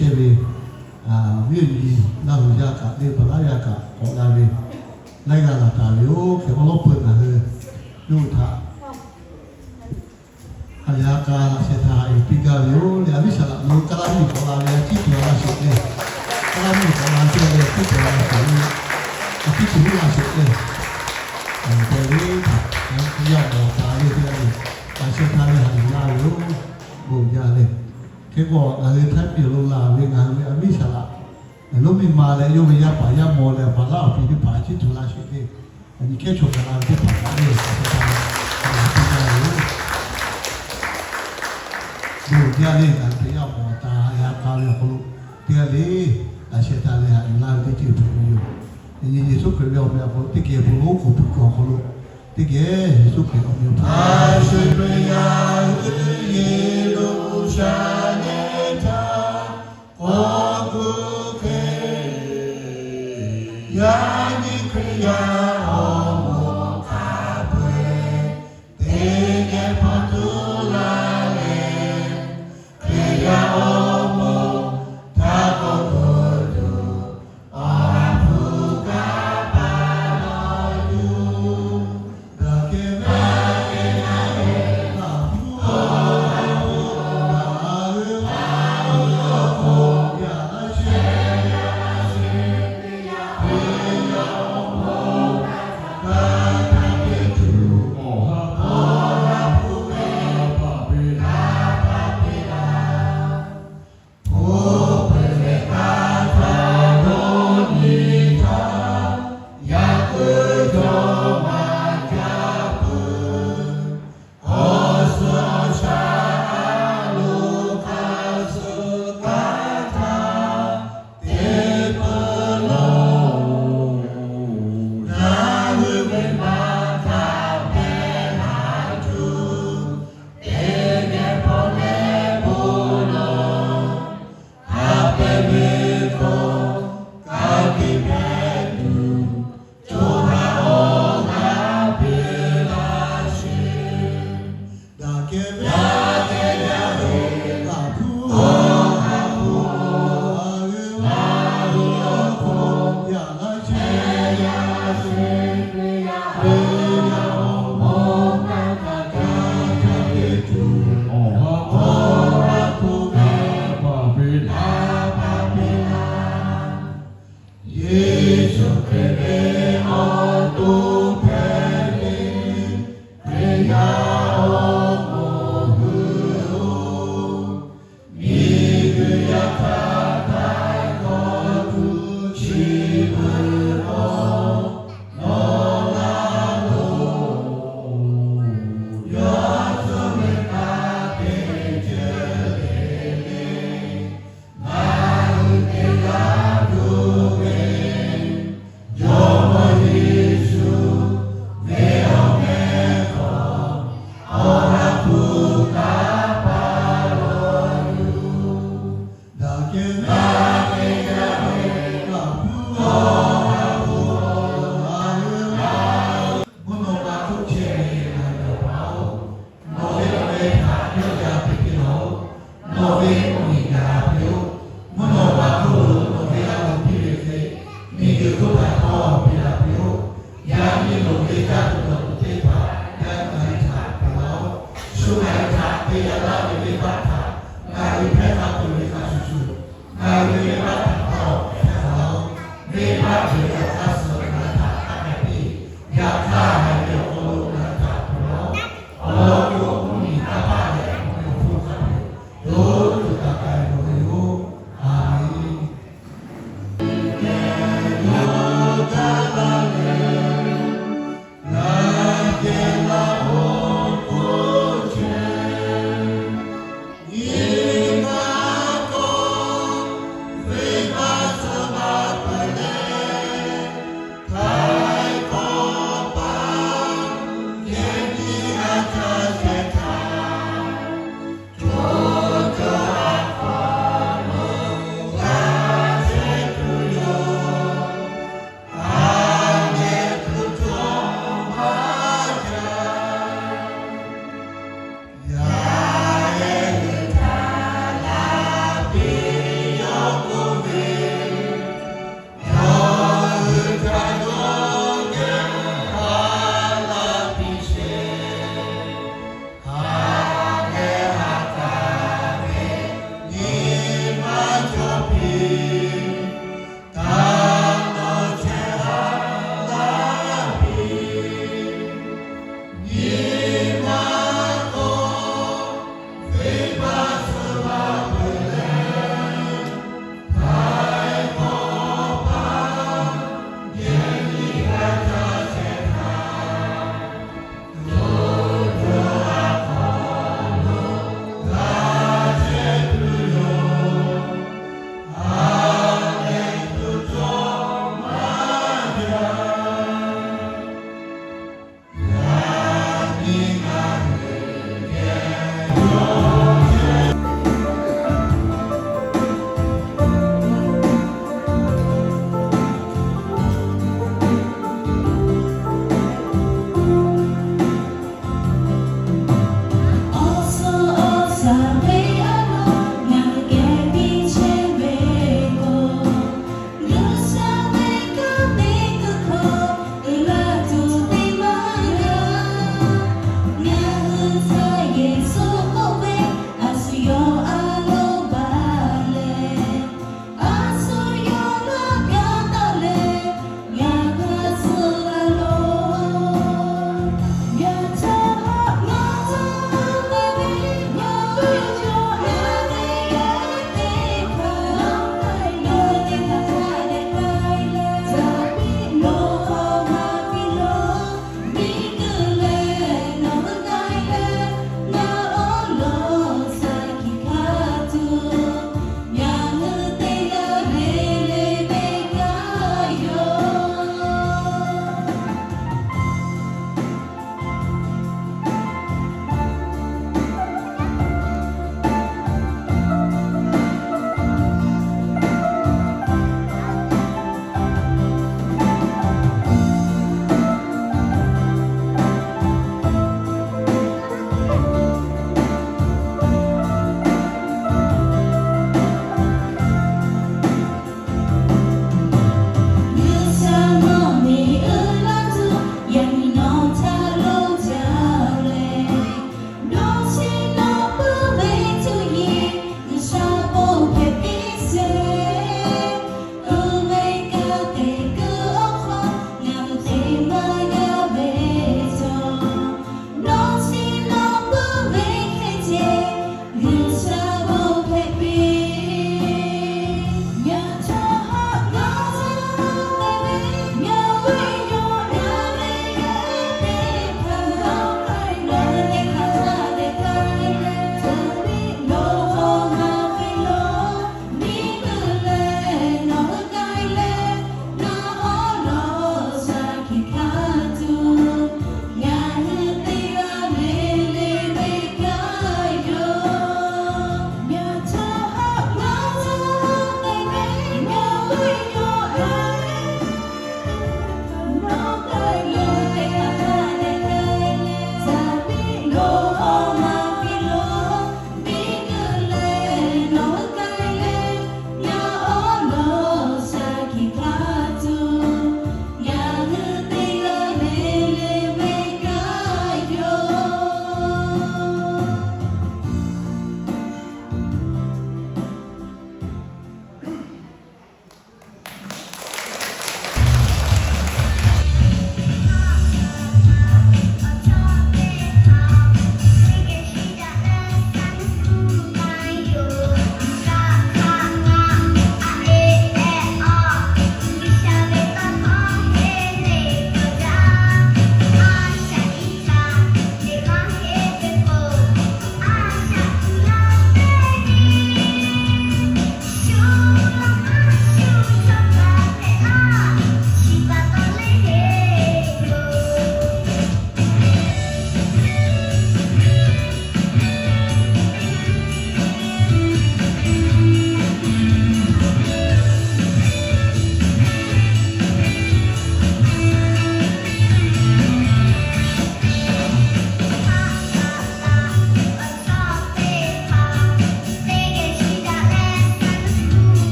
chehˇ ve, viˉ nyi Laˇ huˍ yaˇ kaꞈ leh Baˍlaˆ yaˇ kaꞈ k'awꞈ la ve, laiˉ g'aˇ la taˍ ve yoˬ. Hk'e awˉ lawˉ peuˬ ngaˬ hui yawˇ hui htaꞈ ha lehˬ a k'a laꞈ sheh htaꞈ haꞈ yuˬ piˇ gaˇ ve yoˬ. Leh a viˉ Saˍ laꞈ lo Kaˇ laˇ miˇ k'awꞈ la ve a ciˉ tuˬ a laˇ sheˍ leh, Kaˇ laˇ miˇ k'awꞈ la chehˇ leh a ciˉ tuˬ a laˇ sheˍ ve, a ciˉ tuˬ a laˇ sheˍ leh, a, te ve htaꞈ, a, yaˇ mawˬ taˍ ve teˇ g'aˇ le, laꞈ sheh htaꞈ leh haꞈ yuˬ laˇ ve yoˬ. Bon jaˇ leh, hk'e k'o ngaˬ hui Htaiˇ miˬ lo la ve ngaˬ hui ve a viˉ Saˍ laꞈ, lonˉ miˇ ma leh yawˇ ve yaˇ paˍ yaˇ maw leh Baˍlaˆ awˬ pi teˇ hpaˍ a ciˉ tuˬ laˇ sheˍ leh, a nyi kehˉ chaw gaˬ la ve teˇ hpaˍ kaꞈ leh, a, te ve yoˬ. Bon jaˇ leh ngaˬ hui htaꞈ yaˇ mawˬ taˍ leh a k'a ve awˬ hk'aw lo teˇ g'aˇ le, laꞈ sheh htaꞈ leh haꞈ yuˬ laˇ ve teˇ ceuˬ hpehꞈ ve yoˬ. Yeˍsuˆ Hkriꞈ ve awˬ meh awˬ hk'aw lo teˇ geh bon lonˉ k'oˍ pui kuiˬ awˬ hk'aw lo teˇ geh Yeˍsuˆ Hkriꞈ awˬ meh awˬ hpehꞈ ve yoˬ. Yeˍruˆsaˍlehnˍ htaꞈ k'awꞈ gu hk'e, yaꞈ nyi Hkriꞈ yaˇ awˬ moˍ hk'a peu-eˬ teˇ geh hpaw tuˬ laˇ leh, Hkriꞈ yaˇ awˬ moˍ htaꞈ k'awꞈ gu tuˬ, awˬ ha hpu kanˇ paˆ lawˬ yuˬ. Daꞈ kehˬ ve, daꞈ kehˬ ve, Laˇ huˍ, Laˇ huˍ, Laˇ huˍ, Laˇ huˍ, Laˇ huˍ, yaˇ laˇ sheh, yaˇ laˇ sheh, Hkriꞈ yaˇ awˬ moˍ htaꞈ kanˇ paˆ piˇ tuˬ, awˬ ha hpu, awˬ ha hpu kanˇ paˆ piˇ laˇ, kanˇ paˆ piˇ laˇ. Hpu peuˬ ve kanˇ htaˇ dawˇ nyi htaˇ, yaꞈ kuiˬ jawˇ maˇ jaˇ peuˬ. Awˬ suhˍ awˬ shaˍ a loˍ hk'a suh kanˇ htaˇ te peuˬ laˇ-oˬ. Ngaˬ hui ve maˇ htaꞈ hpehˇ laˇ tuˬ, teˇ geh hpawˇ leh bon lawˬ. Haꞈ pehˍ ve k'o, kanˇ paˆ piˇ tuˬ, co ha awˬ g'aˇ piˇ laˇ sheˍ. Daꞈ kehˬ ve, daꞈ kehˬ ve, Laˇ huˍ, Laˇ huˍ, Laˇ huˍ, yaˇ laˇ sheh, yaˇ laˇ sheh, Hkriꞈ yaˇ awˬ moˍ htaꞈ kanˇ paˆ piˇ tuˬ, awˬ ha hpu kanˇ paˆ piˇ laˇ, kanˇ paˆ piˇ laˇ. Yeˍsuˆ Hkriꞈ ve awˬ to hpehꞈ ve Hkriꞈ yaˇ awˬ moˍ hui-oˬ, miˬguiˬ yaˇ htaꞈ htaiˍ hkawˇ tuˬ chi beuꞈ k'awꞈ nawˬ laˇ loˬ. Yawˇ cuˇ ve kanˇ te ceuˬ le le, ngaˬ hui te g'a tuˬ ve, Jawˇ mawˇ Yeˍsuˆ ve awˬ meh hk'aw, awˬ ha hpu kanˇ paˆ lawˬ yuˬ. Daꞈ kehˬ ve, daꞈ kehˬ ve, Laˇ huˍ, Laˇ huˍ, Laˇ huˍ, mvuhˇ naw ma hk'oˆ chehˇ ve ngaˬ hui Awˬ pa-oˬ, nawˬ ve awˬ meh htaꞈ yawˆ yan piˇ piˇ laˇ-oˆ. Nawˬ ve mvuhˇ miˬ gaˬ piˇ-oˆ. Mvuhˇ naw ma hk'oˆ lo nawˬ ve a loˍ piˇ ve hk'e, miˬguiˬ hk'oˆ htaꞈ tawˇ piˇ daꞈ piˇ-oˆ. Yaꞈ nyi loˍ ve caˇ tuˬ dawˬ tuˬ teˇ hpaˍ yaˇ ngaˬ hui htaꞈ piˇ laˇ-oˆ. Shu ngaˬ hui htaꞈ te g'a laˇ ve venˇbaˆ htaꞈ ngaˬ hui hpehˇ k'a peuˬ ve hk'a shuˍ shuˍ, ngaˬ hui ve venˇbaˆ htaꞈ taˇ hpehˇ laˇ-oˆ. Venˇbaˆ ceuˬ ve awˬ hk'aˇ suh ngaˬ hui htaꞈ taˇ hpehˇ piˇ. Yaꞈ hk'aˇ, ngaˬ hui ve awˬ hk'aw lo ngaˬ hui htaꞈ piˇ laˇ-oˆ. Awˬ lawn k'o, mvuhˇ miˬ kanˇ paˆ leh awˬ meh awˬ hponˇ hk'a peu-eˬ dawˇ tuˬ taˍ k'ai ve yoˬ. A menˬ.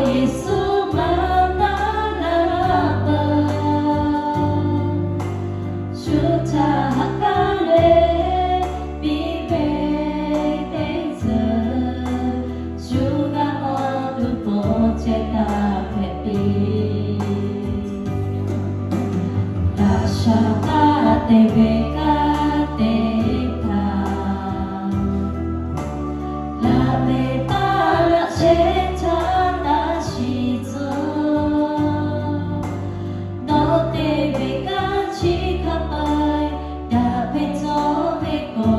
Yeˍsuˆ maˇ na laˇ paˍ, shu htaꞈ haꞈ k'aˉ leh piˇ ve teˇ tcuh, shu g'a awˬ to pawˬ chehˇ taˍ hpehꞈ piˇ. Laꞈ sha paˇ te ve kanˉ teˇ hpaˍ, laꞈ mehˍ paˇ laꞈ shehˍ htaˇ taˇ shiˍ tcuh. Nawˬ te ve kanˉ chi hk'a peu-eˬ daꞈ ve cawˬ ve k'o,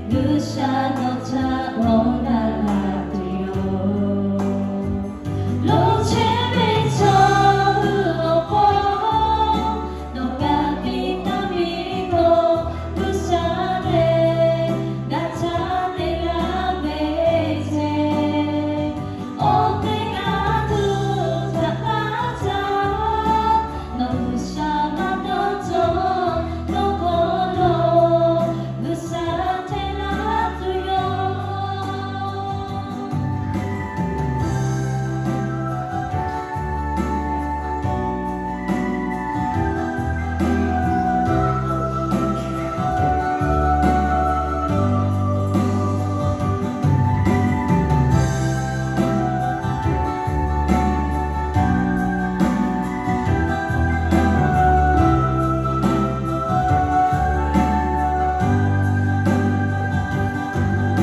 G'uiˬsha nawˬ htaꞈ mawˬ na laˇ tuˬ yoˬ. Lo chehˇ ve chaw hui awˬ hk'aw, nawˬ kaꞈ piˇ taˍ piˇ k'o, G'uiˬsha lehˬ g'a caˇ te laˇ ve ceˇ. Awˬ teˇ g'aˇ tuˬ htaꞈ taˇ caˇ, nawˬ G'uiˬsha maˇ dawˇ cawˬ, nawˬ hk'aw lo G'uiˬsha hteˇ laˇ tuˬ yoˬ.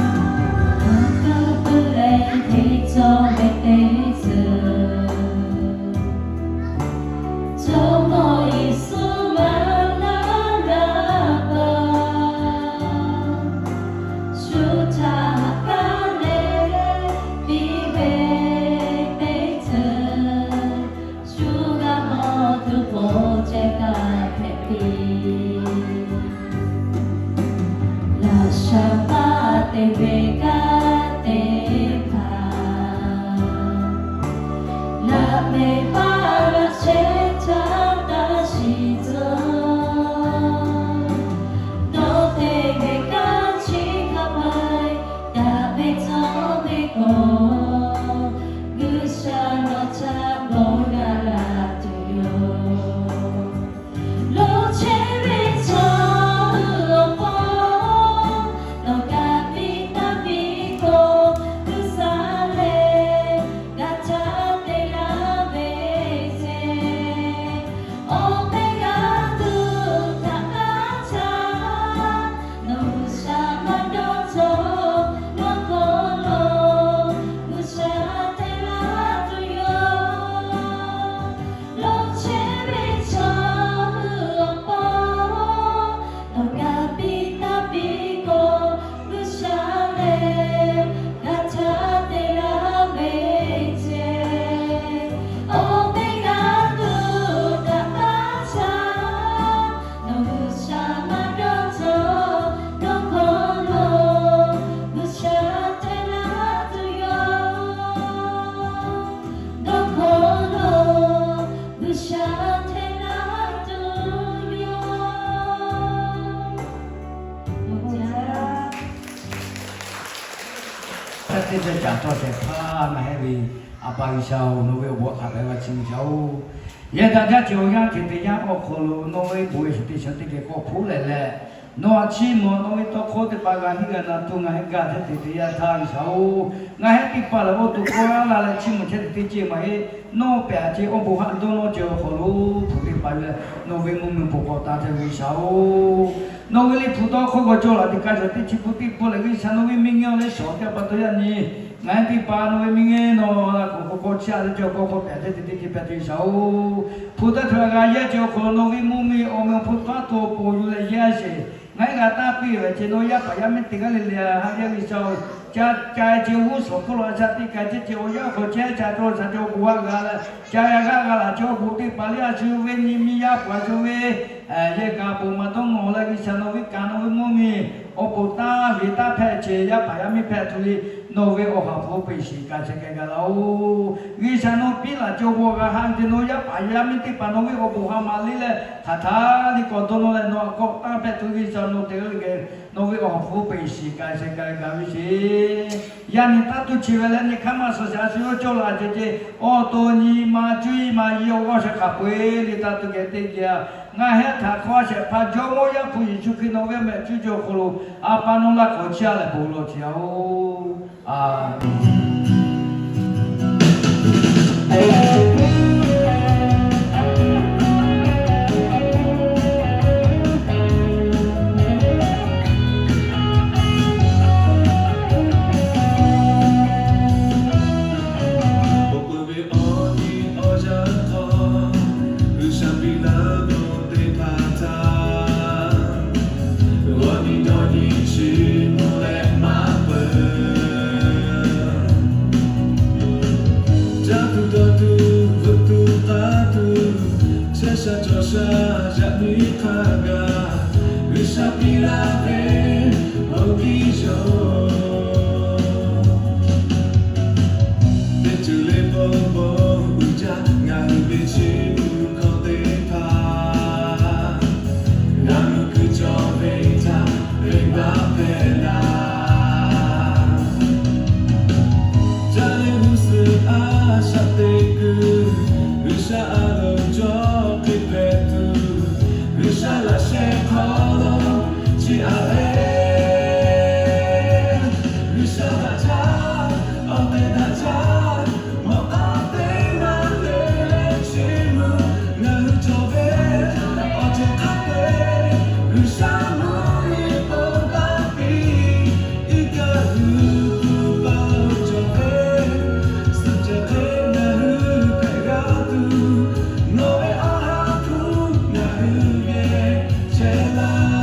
Hk'a peu-eˬ hteˇ cawˬ ve teˇ tcuh, Jawˇmawˇ Yeˍsuˆ maˇ na laˇ paˍ, shu htaꞈ haꞈ k'aˉ leh piˇ ve teˇ tcuh, shu g'a awˬ to pawˬ chehˇ taˍ hpehꞈ piˇ. Laꞈ sha paˇ te ve kanˉ teˇ hpaˍ, laꞈ mehˍ paˇ laꞈ shehˍ htaˇ taˇ shiˍ tcuh. Nawˬ te ve kanˉ chi hk'a peu-eˬ daꞈ ve cawˬ ve k'o, G'uiˬsha nawˬ htaꞈ mawˬ na laˇ tuˬ yoˬ. Lo chehˇ ve chaw hui awˬ hk'aw, nawˬ kaꞈ piˇ taˍ piˇ k'o, G'uiˬsha lehˬ g'a caˇ te laˇ ve ceˇ. Awˬ teˇ g'aˇ tuˬ htaꞈ taˇ caˇ, nawˬ G'uiˬsha maˇ dawˇ cawˬ, nawˬ hk'aw lo G'uiˬsha hteˇ laˇ tuˬ yoˬ. Lo chehˇ ve chaw hui awˬ hk'aw, nawˬ kaꞈ piˇ taˍ piˇ k'o, G'uiˬsha lehˬ g'a caˇ te laˇ ve ceˇ. Awˬ teˇ g'aˇ tuˬ htaꞈ taˇ caˇ, nawˬ G'uiˬsha maˇ dawˇ cawˬ, nawˬ hk'aw lo G'uiˬsha hteˇ laˇ tuˬ yoˬ. Dawˇ hk'aw lo G'uiˬsha hteˇ laˇ tuˬ yoˬ. Caˇ teˇ ceuˬ caˍ tawˇ shehˍ hpaˇ maˇ heˆ ve, A pa G'uiˬsha-oˬ, nawˬ ve awˬ bon hk'a peu-eˬ g'a chiˇ mvuh shaˍ-oˬ. Yehˬ daꞈ jaˇ ceuˬ awˬ yanˇ hteꞈ te yanˇ awˬ hk'aw lo nawˬ ve bon yehˬ shuˍ te shuˍ teˇ geh k'awꞈ hpoˆ leh leh, nawˬ htaꞈ chiˇ mvuh, nawˬ ve tawˇ hkawˇ teˇ hpaˍ g'a hiˉ g'a na tuˬ ngaˬ hui gaˬ hteˇ te te yaˇ htaˇ G'uiˬsha-oˬ, ngaˬ hui teˇ hpaˍ lehˬ awˬ to kawˇ laˇ leh chiˇ mvuh chehˇ tuˬ teˇ ceuˬ maˇ heˆ. Nawˬ pehꞈ a ce awˬ bon haꞈ dawˇ nawˇ ceuˬ awˬ hk'aw lo hpu teˇ hpaˍ lehˬ nawˬ ve mvuhˇmiˬ bon k'awꞈ taˍ hteˇ G'uiˬsha-oˬ, nawˬ ve Liꞈ hpu tawˇ hkawˇ g'aw cawˇ laˬ teˇ kaˇ cawˬ teˇ chi pun teˇ pun lehˬ G'uiˬsha nawˬ ve miˬ ngeh awˬ leh shawˍ teˇ pa taw yaˇ nyi. Ngaˬ hui teˇ hpaˍ nawˬ ve miˬ ngeh nawˬ la k'awꞈ k'awꞈ k'awꞈ chiˇ a leh cawˬ k'awꞈ k'awꞈ pehꞈ hteˇ te teˇ ceuˬ pehꞈ tuˬ G'uiˬsha-oˬ, hpu teˇ hpaˍ g'a yehˇ ceuˬ awˬ hk'aw lo nawˬ ve mvuhˇmiˬ awˬ meꞈ awˬ hpu hk'aˇ to ponˬ yuˬ leh yehˇ sheˍ. Ngaˬ hui g'a taˇ piˇ ve ce nawˬ yaˇ paˍ yaˇ miˇ teˇ g'aˇ le le haꞈ yaˇ G'uiˬsha-oˬ, ca ca ce g'uˇ suhˍ hk'oˆ lo a shaꞈ teˇ kaꞈ ce ce awˬ yanˇ awˬ hk'aw chehˇ ca cawˬ shaꞈ ce awˬ bon g'a g'a leh ca g'a g'a g'a laˬ ce awˬ bon teˇ hpaˍ le a shu ve nyi miˇ yaˇ paˍ a shu ve yehˬ kaꞈ bon maˇ dawˇ nawˬ leh G'uiˬsha nawˬ ve kaꞈ nawˬ ve mvuhˇmiˬ awˬ bon taˇ ve taˇ hpehꞈ ce yaˇ paˍ yaˇ miˇ hpehꞈ tuˬ le Nawˬ ve awˬ ha hpu peuˬ shiˍ k'ai sheh k'ai gaˬ laˇ-oˬ. G'uiˬsha nawˬ piˇ laˬ cawˬ bawˬ g'a ha te, nawˬ yaˇ paˍ yaˇ miˇ teˇ hpaˍ nawˬ ve awˬ bon ha ma liˇ leh hk'aˬ htaˇ liˇ k'awꞈ dawˇ nawˇ leh, nawˬ a kawꞈ tanˇ hpehꞈ tuˬ G'uiˬsha nawˬ te g'a le geh, nawˬ ve awˬ ha hpu peuˬ shiˍ k'ai sheh k'ai gaˬ ve sheˍ. Yaˇ nyi taˇ tuˇ chi ve leh nyi hk'aˇ maˇ suh shaˍ a shu yawˇ cawˇ la ceh ceh, awˬ to nyi ma cuˇ yiˍ ma yiˍ awˬ g'aˇ sheh hk'a peu-eˬ le taˇ tuˇ geh teˇ geh, ngaˬ heh htaꞈ hk'aw a shehˍ hpaˇ Jawˇmawˇ Yaˇ hpu Yeˍsuˆ Hkriꞈ nawˬ ve mehˆ cuˇ cawˬ hk'aw lo a pa nawˇ laˇ k'awꞈ chiˇ a leh bon lawˬ chehˇ a-oˬ. A Awˬ peuˬ ve awˬ nyi awˬ yanˇ hk'aw, G'uiˬsha piˇ laˇ nawˬ teˇ hpaˍ htaꞈ awˬ nyi dawˇ nyi chi mvuh leh maˇ peuˬ. Caˇ tuˬ dawˬ tuˬ veuꞈ tuˬ k'aˉ tuˬ, chehˇ sha cawˬ sha yaꞈ nyi hk'a gaˬ, G'uiˬsha piˇ laˇ ve bon hkiˇ yoˬ. Teˇ ceuˬ le bon bon uiˍ jaˇ ngaˬ hui ve chiˇ mvuh hkawˇ teˇ hpaˍ, ngaˬ hui kuiˬ cawˬ ve htaꞈ venˇbaˆ hpehꞈ laˇ. Caˇ leh mvuhˇ suhˍ a shaꞈ teꞈ kuiˬ, G'uiˬsha a loˍ cawˬ hk'e hpehꞈ tuˬ, G'uiˬsha laꞈ sheh hk'aw lo chiˇ aꞈ ve, G'uiˬsha daꞈ jaˇ, awˬ tehˬ daꞈ jaˇ, mawꞈ k'aw teˇ maˬ le le chiˇ mvuh ngaˬ hui cawˬ ve, awˬ ceuˬ hk'a peu-eˬ G'uiˬsha mvuhˇ miˬ pon taˇ piˇ. Iˉ kaˆ hui tuˬ pa lo cawˬ ve, suhˆ cehˬ hk'e ngaˬ hui hpehꞈ g'a tuˬ, nawˬ ve awˬ ha hpu ngaˬ hui geh chehˇ laˇ.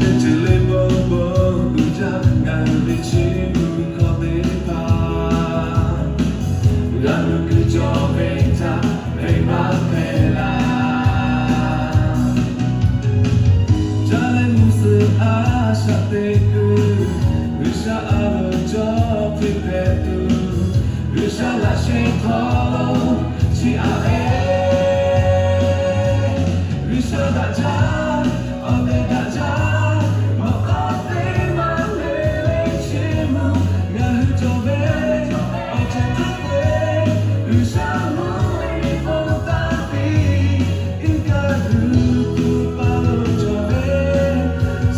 Teˇ ceuˬ le bon bon uiˍ jaˇ ngaˬ hui ve chiˇ mvuh hkawˇ teˇ hpaˍ, ngaˬ hui kuiˬ cawˬ ve htaꞈ venˇbaˆ hpehꞈ laˇ. Caˇ leh mvuhˇ suhˍ a shaꞈ teꞈ kuiˬ, G'uiˬsha a loˍ cawˬ hk'e hpehꞈ tuˬ, G'uiˬsha laꞈ sheh hk'aw lo chiˇ aꞈ ve, G'uiˬsha daꞈ jaˇ, awˬ tehˬ daꞈ jaˇ, mawꞈ k'aw teˇ maˬ le le chiˇ mvuh ngaˬ hui cawˬ ve, awˬ ceuˬ hk'a peu-eˬ G'uiˬsha mvuhˇ miˬ pon taˇ piˇ. Iˉ kaˆ hui tuˬ pa lo cawˬ ve,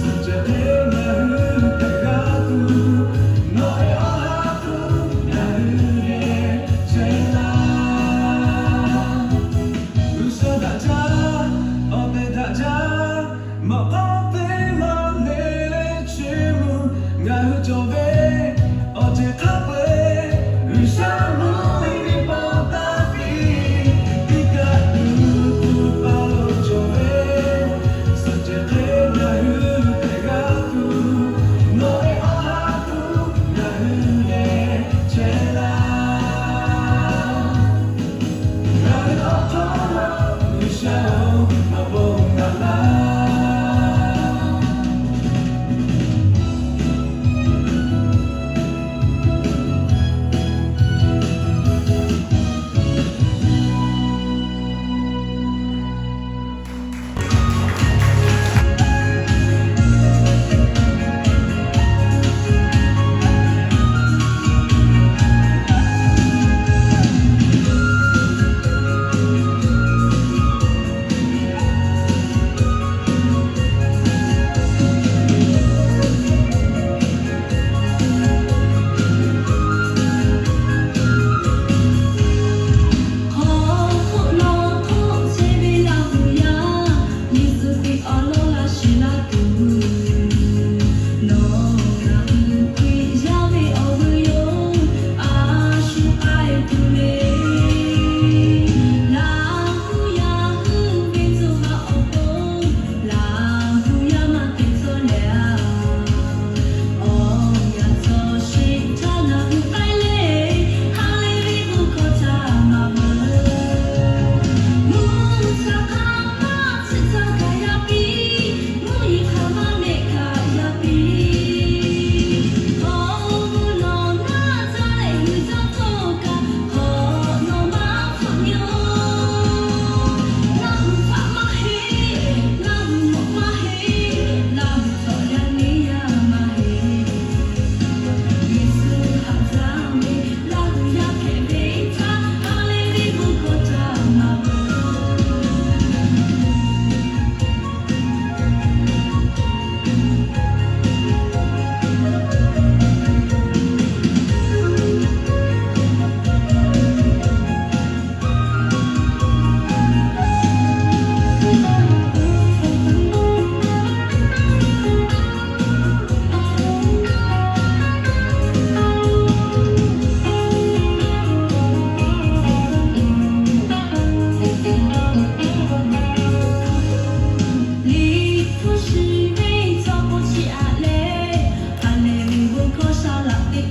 suhˆ cehˬ hk'e ngaˬ hui hpehꞈ g'a tuˬ, nawˬ ve awˬ ha hpu ngaˬ hui geh chehˇ laˇ.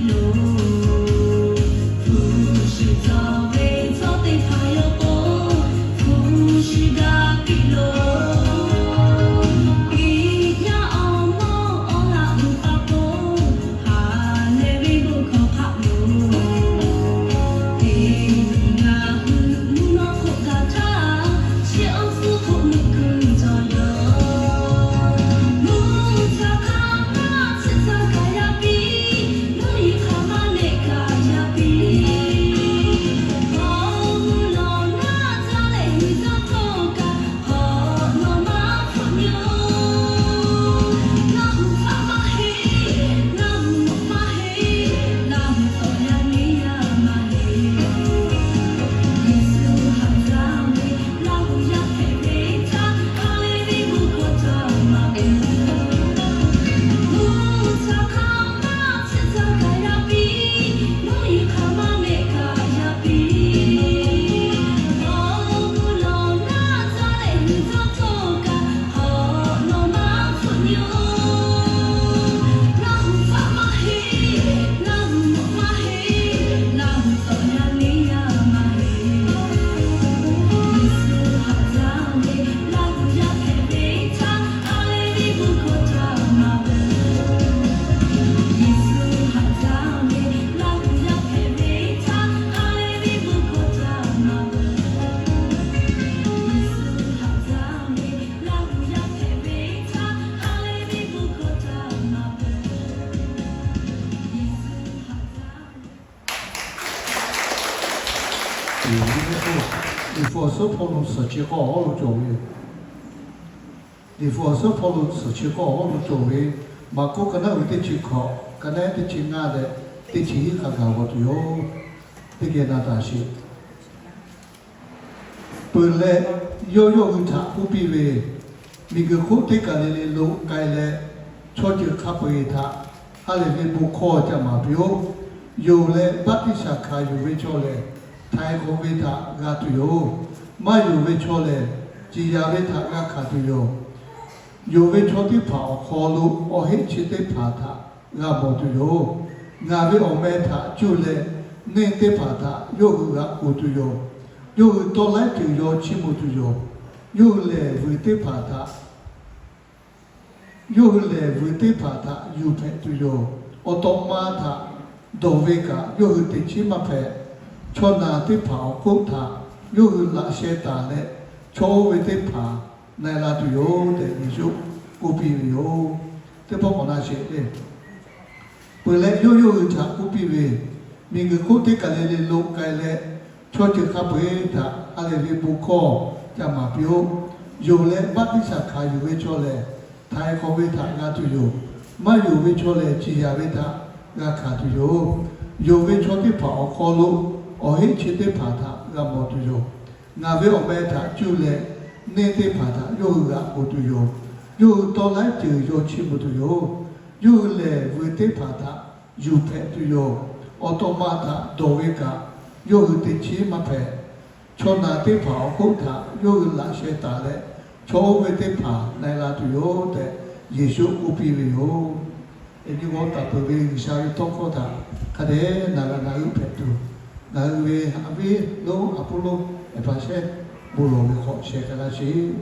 yoˬ. Hpu shi cawˬ ve chaw teˇ hpaˍ yaw k'o, hpu shi daꞈ piˇ loˬ. Iˉ yaˇ awˬ mawˇ awˬ laꞈ g'uiˬ pa k'o, ha lehˬ ve bon hkawˇ hk'aˆ yoˬ. Teˇ nyi ngaˬ hui mvuhˇ naw hk'oˆ gaˬ htaˇ, chi awˬ suhˉ hk'oˆ meuꞈ kuiˬ cawˬ yoˬ. Mvuhˇ htaˇ hk'aˇ maˇ tsuhˇ caˇ kaꞈ yaˇ piˇ, mvuhˇ yeˬ hk'aˇ maˇ lehˬ kaꞈ yaˇ piˇ. Hk'aw mvuhˇ lawˬ naˉ caˇ leh nyi caˇ hkawˇ kaꞈ, hk'awꞈ nawˬ maˇ hpfuhˆ nyoˬ. Laˇ hu hpaˆ maˇ heˆ, Laˇ hu mawꞈ maˇ heˆ, Laˇ hu tawꞈ yaˇ neˇ yaˇ maˇ heˆ. Yeˍsuˆ haꞈ jaˇ ve Laˇ hu yaˇ hpehꞈ ve htaˇ, ha lehˬ ve bon hkawˇ htaꞈ maˍ peuˬ. Mvuhˇ htaˇ hk'aˇ maˇ tsuhˇ caˇ kaꞈ yaˇ piˇ, mvuhˇ yeˬ hk'aˇ maˇ lehˬ kaꞈ yaˇ piˇ. Hk'aw mvuhˇ lawˬ naˉ caˇ leh nyi caˇ hkawˇ kaꞈ, hk'awꞈ nawˬ maˇ hpfuhˆ nyoˬ. Laˇ hu hpaˆ maˇ heˆ, Laˇ hu mawꞈ maˇ heˆ, Laˇ hu tawꞈ yaˇ neˇ yaˇ maˇ heˆ. Yeˍsuˆ haꞈ jaˇ ve Laˇ hu yaˇ hpehꞈ ve htaˇ, ha lehˬ ve bon hkawˇ htaꞈ maˍ peuˬ. Yeˍsuˆ haꞈ jaˇ ve Laˇ hu yaˇ hpehꞈ ve htaˇ, ha lehˬ ve bon hkawˇ htaꞈ maˍ peuˬ. Yeˍsuˆ haꞈ jaˇ ve Laˇ hu yaˇ hpehꞈ ve htaˇ, ha lehˬ ve bon hkawˇ htaꞈ maˍ peuˬ. Yeˍsuˆ haꞈ jaˇ ve Liꞈ hpu awˬ suhˉ hpawˇ lo suhˍ chi k'awˇ awˬ hawˉ lo cawˬ ve, Liꞈ hpu awˬ suhˉ hpawˇ lo suhˍ chi k'awˇ awˬ hawˉ lo cawˬ ve, Maˍkuˆ ka naˉ ve teˇ chi hkawꞈ, ka naˉ teˇ chi ngaˇ leh teˇ chi hiˉ hk'a gaˬ g'aw tuˬ yoˬ. Teˇ geh na taˍ sheˍ. Peuˬ leh, yawˇ yawˇ hui htaꞈ k'oˆ piˇ ve, Miˬguiˬ hk'oˆ teˇ kaˬ le le lo k'ai leh, chaw ceuˬ hk'a peu-eˬ htaꞈ ha lehˬ ve bon hkawˇ ca maˍ piˇ-oˆ. Yonˍ leh baˆtiˆsaˬ hkanˍ yuˬ ve chaw lehˬ, htaiˍ hk'awꞈ ve htaꞈ g'a tuˬ yoˬ. Maˇ yonˍ ve chaw lehˬ, ciˍ yanˍ ve htaꞈ g'a hkanˍ tuˬ yoˬ. Yonˍ ve chaw teˇ hpaˍ awˬ hk'aw lo awˬ heˆ chi teˇ hpaˍ htaꞈ g'a mawˬ tuˬ yoˬ. Ngaˬ ve awˬ meh htaꞈ cuˇ leh neˇ teˇ hpaˍ htaꞈ yawˇ hui g'a k'oˍ tuˬ yoˬ. Yawˇ hui tawˇ laiˉ ceuˬ yaw chiˇ mvuh tuˬ yoˬ. Yawˇ hui lehˬ vuiˬ teˇ hpaˍ htaꞈ yawˇ hui lehˬ vuiˬ teˇ hpaˍ htaꞈ yuˬ hpehꞈ tuˬ yoˬ. Awˬ tawꞈ ma htaꞈ dawˬ ve kaꞈ yawˇ hui teꞈ chiˉ maˇ hpehꞈ. Chaw naˬ teˇ hpaˍ awˬ hk'oˆ htaꞈ yawˇ hui laꞈ sheh taˍ leh, chaw oˇ ve teˇ hpaˍ na-e la tuˬ yoˬ tehꞈ, Yeˍsuˆ k'oˆ piˇ ve yoˬ. Teˇ pawˆ k'awꞈ na sheˍ le. Peuˬ leh, yawˇ yawˇ hui htaꞈ k'oˆ piˇ ve, Miˬguiˬ hk'oˆ teˇ kaˬ le le lo k'ai leh, chaw ceuˬ hk'a peu-eˬ htaꞈ ha lehˬ ve bon hkawˇ ca maˍ piˇ-oˆ. Yonˍ leh baˆtiˆsaˬ hkanˍ yuˬ ve chaw lehˬ, htaiˍ hk'awꞈ ve htaꞈ g'a tuˬ yoˬ. Maˇ yonˍ ve chaw lehˬ, ciˍ yanˍ ve htaꞈ g'a hkanˍ tuˬ yoˬ. Yonˍ ve chaw teˇ hpaˍ awˬ hk'aw lo awˬ heˆ chi teˇ hpaˍ htaꞈ g'a mawˬ tuˬ yoˬ. Ngaˬ ve awˬ meh htaꞈ cuˇ leh neˇ teˇ hpaˍ htaꞈ yawˇ hui g'a k'oˍ tuˬ yoˬ. Yawˇ hui tawˇ laiˉ ceuˬ yaw chiˇ mvuh tuˬ yoˬ. Yawˇ hui lehˬ vuiˬ teˇ hpaˍ htaꞈ yuˬ hpehꞈ tuˬ yoˬ. Awˬ tawꞈ ma htaꞈ dawˬ ve kaꞈ yawˇ hui teꞈ chiˉ maˇ hpehꞈ. Chaw naˬ teˇ hpaˍ awˬ hk'oˆ htaꞈ yawˇ hui laꞈ sheh taˍ leh, chaw oˇ ve teˇ hpaˍ na-e la tuˬ yoˬ tehꞈ, Yeˍsuˆ k'oˆ piˇ ve yoˬ. Eˬ, nyi g'aw taˍ peuˬ ve G'uiˬsha ve tawˇ hkawˇ htaꞈ hk'a dehꞈ na g'a na g'euˆ hpehꞈ tuˬ, ngaˬ hui ve Aˍviˉ lonˉ Aˍpoˍloˆ Eˍpaˍsehˇ bon lawˬ ve hk'aw sheh k'ai laˇ sheˍ.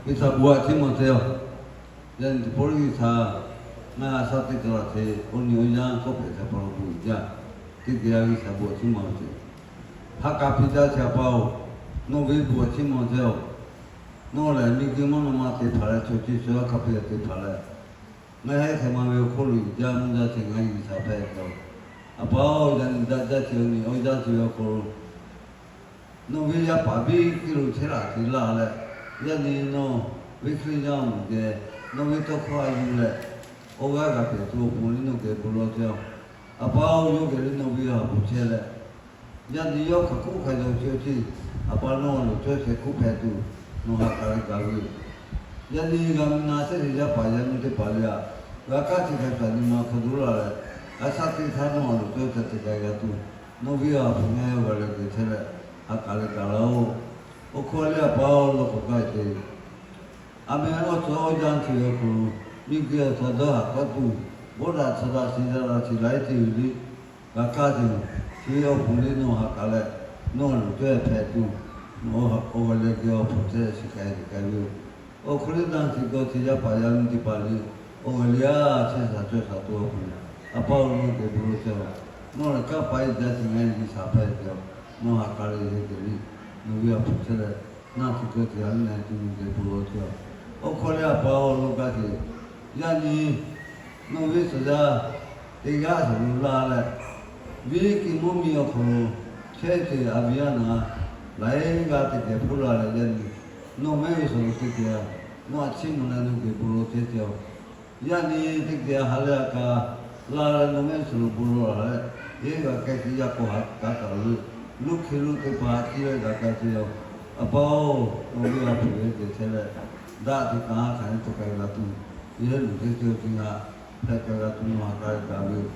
G'uiˬsha bon htaꞈ chiˇ mvuh te-oˬ. Yaꞈ nyi teˇ pawˆ G'uiˬsha ngaˬ shaˍ teˇ kaˬ laˬ te, awˬ nyi awˬ yanˇ kawˆ hpehꞈ htaꞈ pa taw bon uiˍ jaˇ. Teˇ geh G'uiˬsha bon htaꞈ chiˇ mvuh te. Ha k'a hpiˇ jaˇ chi Awˬ pa-oˬ, nawˬ ve bon htaꞈ chiˇ mvuh te-oˬ. Nawˬ lehˬ miˬguiˬ mvuhˇ naw ma te hpanˍ leh, chaw chi chaw yaˇ hk'a hpiˇ te hpanˍ leh, ngaˬ hui hk'e ma ve awˬ hk'oˆ lo uiˍ jaˇ mvuhˇ jaˇ te ngaˬ hui G'uiˬsha hpehꞈ ve-oˬ. Awˬ pa-oˬ, yaꞈ nyi daꞈ jaˇ chi awˬ nyi awˬ yanˇ chi ve awˬ hk'aw lo nawˬ ve yaˇ paˍ biˇ hk'e lo chehˇ laˬ te laˇ leh, yaꞈ nyi nawˬ ve Hkriꞈ yaˇ awˬ moˍ geh nawˬ ve tawˇ hkawˇ a yuˬ leh, awˬ g'aˇ g'a hpehꞈ tuˬ awˬ pon leh nawˬ geh bon lawˬ te-oˬ. Awˬ pa-oˬ, yawˇ geh leh nawˬ ve ha hpu chehˇ leh, yaꞈ nyi yawˇ hk'aˬ hk'oˆ hk'a yaw chehˇ-oˬ ce. Awˬ pa nawˬ a loˍ cawˇ shehˍ hk'oˆ hpehꞈ tuˬ nawˬ ha k'a leh gaˬ ve yoˬ. Yaꞈ nyi g'a mi na shehˆ shehˍ yaˇ paˍ yaˇ miˇ teˇ hpaˍ lehˬ, g'a kaˇ te hk'a shaˍ nyi ma hk'a dawˇ laˇ leh, g'a shaꞈ teꞈ htaˇ nawˬ a loˍ cawˇ shehˍ te k'ai g'a tuˬ, Nawˬ ve awˬ hpu ngaˬ hui g'a leh geh chehˇ leh, ha k'aˬ leh gaˬ laˇ-oˬ. Awˬ hk'aw leh a pa-oˬ, lawˬ k'awꞈ gaˇ ce. A meh awˬ tcuh awˬ yanˇ hk'e awˬ hk'aw lo, miˬ guiˬ awˬ htaꞈ dawˇ haˍ k'awꞈ tuˬ, bawˆ daꞈ htaꞈ daꞈ shiˍ daꞈ la shiˍ laiˉ ceuˬ ve liˇ g'a kaˇ tuˬ, chi ve awˬ hpfuhˇ leh nawˬ ha k'aˬ leh nawˬ loˬ cawˇ hpehꞈ tuˬ, nawˬ awˬ g'aˇ leh geh awˬ hpfuhˇ chehˇ shiˍ k'ai tuˬ k'ai ve yoˬ. Awˬ hk'aw leh daˇ hteꞈ g'awˇ hteꞈ yaˇ paˍ yaˇ miˇ teˇ hpaˍ lehˬ, awˬ g'aˇ leh a chehˇ shaˍ cawˇ shaˍ tuˬ awˬ hpfuhˇ, a pa-oˬ, nawˬ geh bon lawˬ chehˇ-oˬ. Nawˬ lehˬ kanˇ paˍ iˉ jaˇ hteꞈ ngaˬ hui G'uiˬsha hpehꞈ ve yoˬ. Nawˬ ha k'aˬ leh yehˬ geh liˇ, nawˬ ve awˬ hpfuhˇ chehˇ leh, naˆ hteꞈ g'awˇ hteꞈ yaˇ miˇ teˇ miˬ geh bon lawˬ chehˇ-oˬ. Awˬ hk'aw leh a pa-oˬ, lawˬ gaˇ ce. Yaꞈ nyi nawˬ ve suhˍ yaˇ teˇ g'aˇ suhˍ lo laˇ leh, viˉ kiˇ mvuhˇ miˬ awˬ hk'aw lo chehˇ ce a viˉ yaˇ naˍ laiˉ g'aˇ teˇ geh hpuˇ la leh, yaꞈ nyi nawˬ mehˆ g'uˇ suhˍ lo teˇ geh nawˬ a ciˉ mvuh leh nawˬ geh bon lawˬ chehˇ ce-oˬ. Yaꞈ nyi teˇ geh ha leh a kaꞈ la leh nawˬ mehˆ g'uˇ suhˍ lo bon lawˬ la leh, yehˬ g'a kehˬ tiꞈ yaˇ k'awꞈ ha kaꞈ kaꞈ lo, luˇ hk'e lo teˇ hpaˍ a ciˉ leh daꞈ kaꞈ ce-oˬ. A pa-oˬ, nawˬ ve awˬ hpfuhˇ yehˬ geh chehˇ leh, daꞈ hteꞈ kaꞈ ha hk'aˬ hk'e te k'ai g'a tuˬ, yehˬ luˬ chehˇ ce-oˬ. Teˇ g'aˇ hpehꞈ k'ai g'a tuˬ nawˬ ha k'aˬ leh gaˬ ve yoˬ.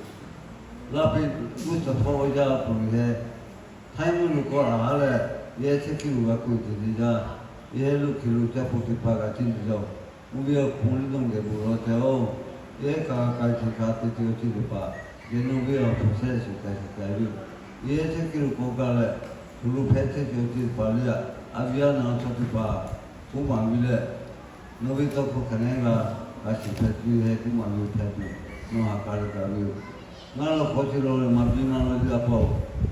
Laˇ peꞈ mvuhˇ shawˍ hpawˇ awˬ yaˇ awˬ hk'aw lo yehˬ Htaiˇ mvuhˇ lo kawˆ la ha leh, yehˬ chehˇ kiˇ lo g'a k'oˆ ve teˇ yanˇ, yehˬ luˇ hk'e lo caˇ pon teˇ hpaˍ g'a ciˉ ve yoˬ. Oˇ ve awˬ hk'aw lo nawˬ geh bon lawˬ chehˇ-oˬ. Yehˬ kaꞈ k'ai ce hk'a te ce awˬ ceuˬ teˇ hpaˍ geh nawˬ ve awˬ hpfuhˇ chehˇ shiˍ k'ai shiˍ k'ai ve yoˬ. Yehˬ chehˇ kiˇ lo kawˆ gaˇ leh, hk'aw lo hpehꞈ chehˇ ce awˬ ceuˬ teˇ hpaˍ lehˬ, a viˉ yaˇ naˍ chaw teˇ hpaˍ k'oˆ maˍ ve leh, nawˬ ve tawˇ hkawˇ hk'aˬ nehˉ g'a, g'a shiˍ hpehꞈ tuˬ heh k'oˆ maˍ ve hpehꞈ tuˬ, nawˬ ha k'aˬ leh gaˬ ve yoˬ. Ngaˬ lawˬ hk'aw ce lawˬ leh maˍ biˇ na lawˬ ve a pa-oˬ,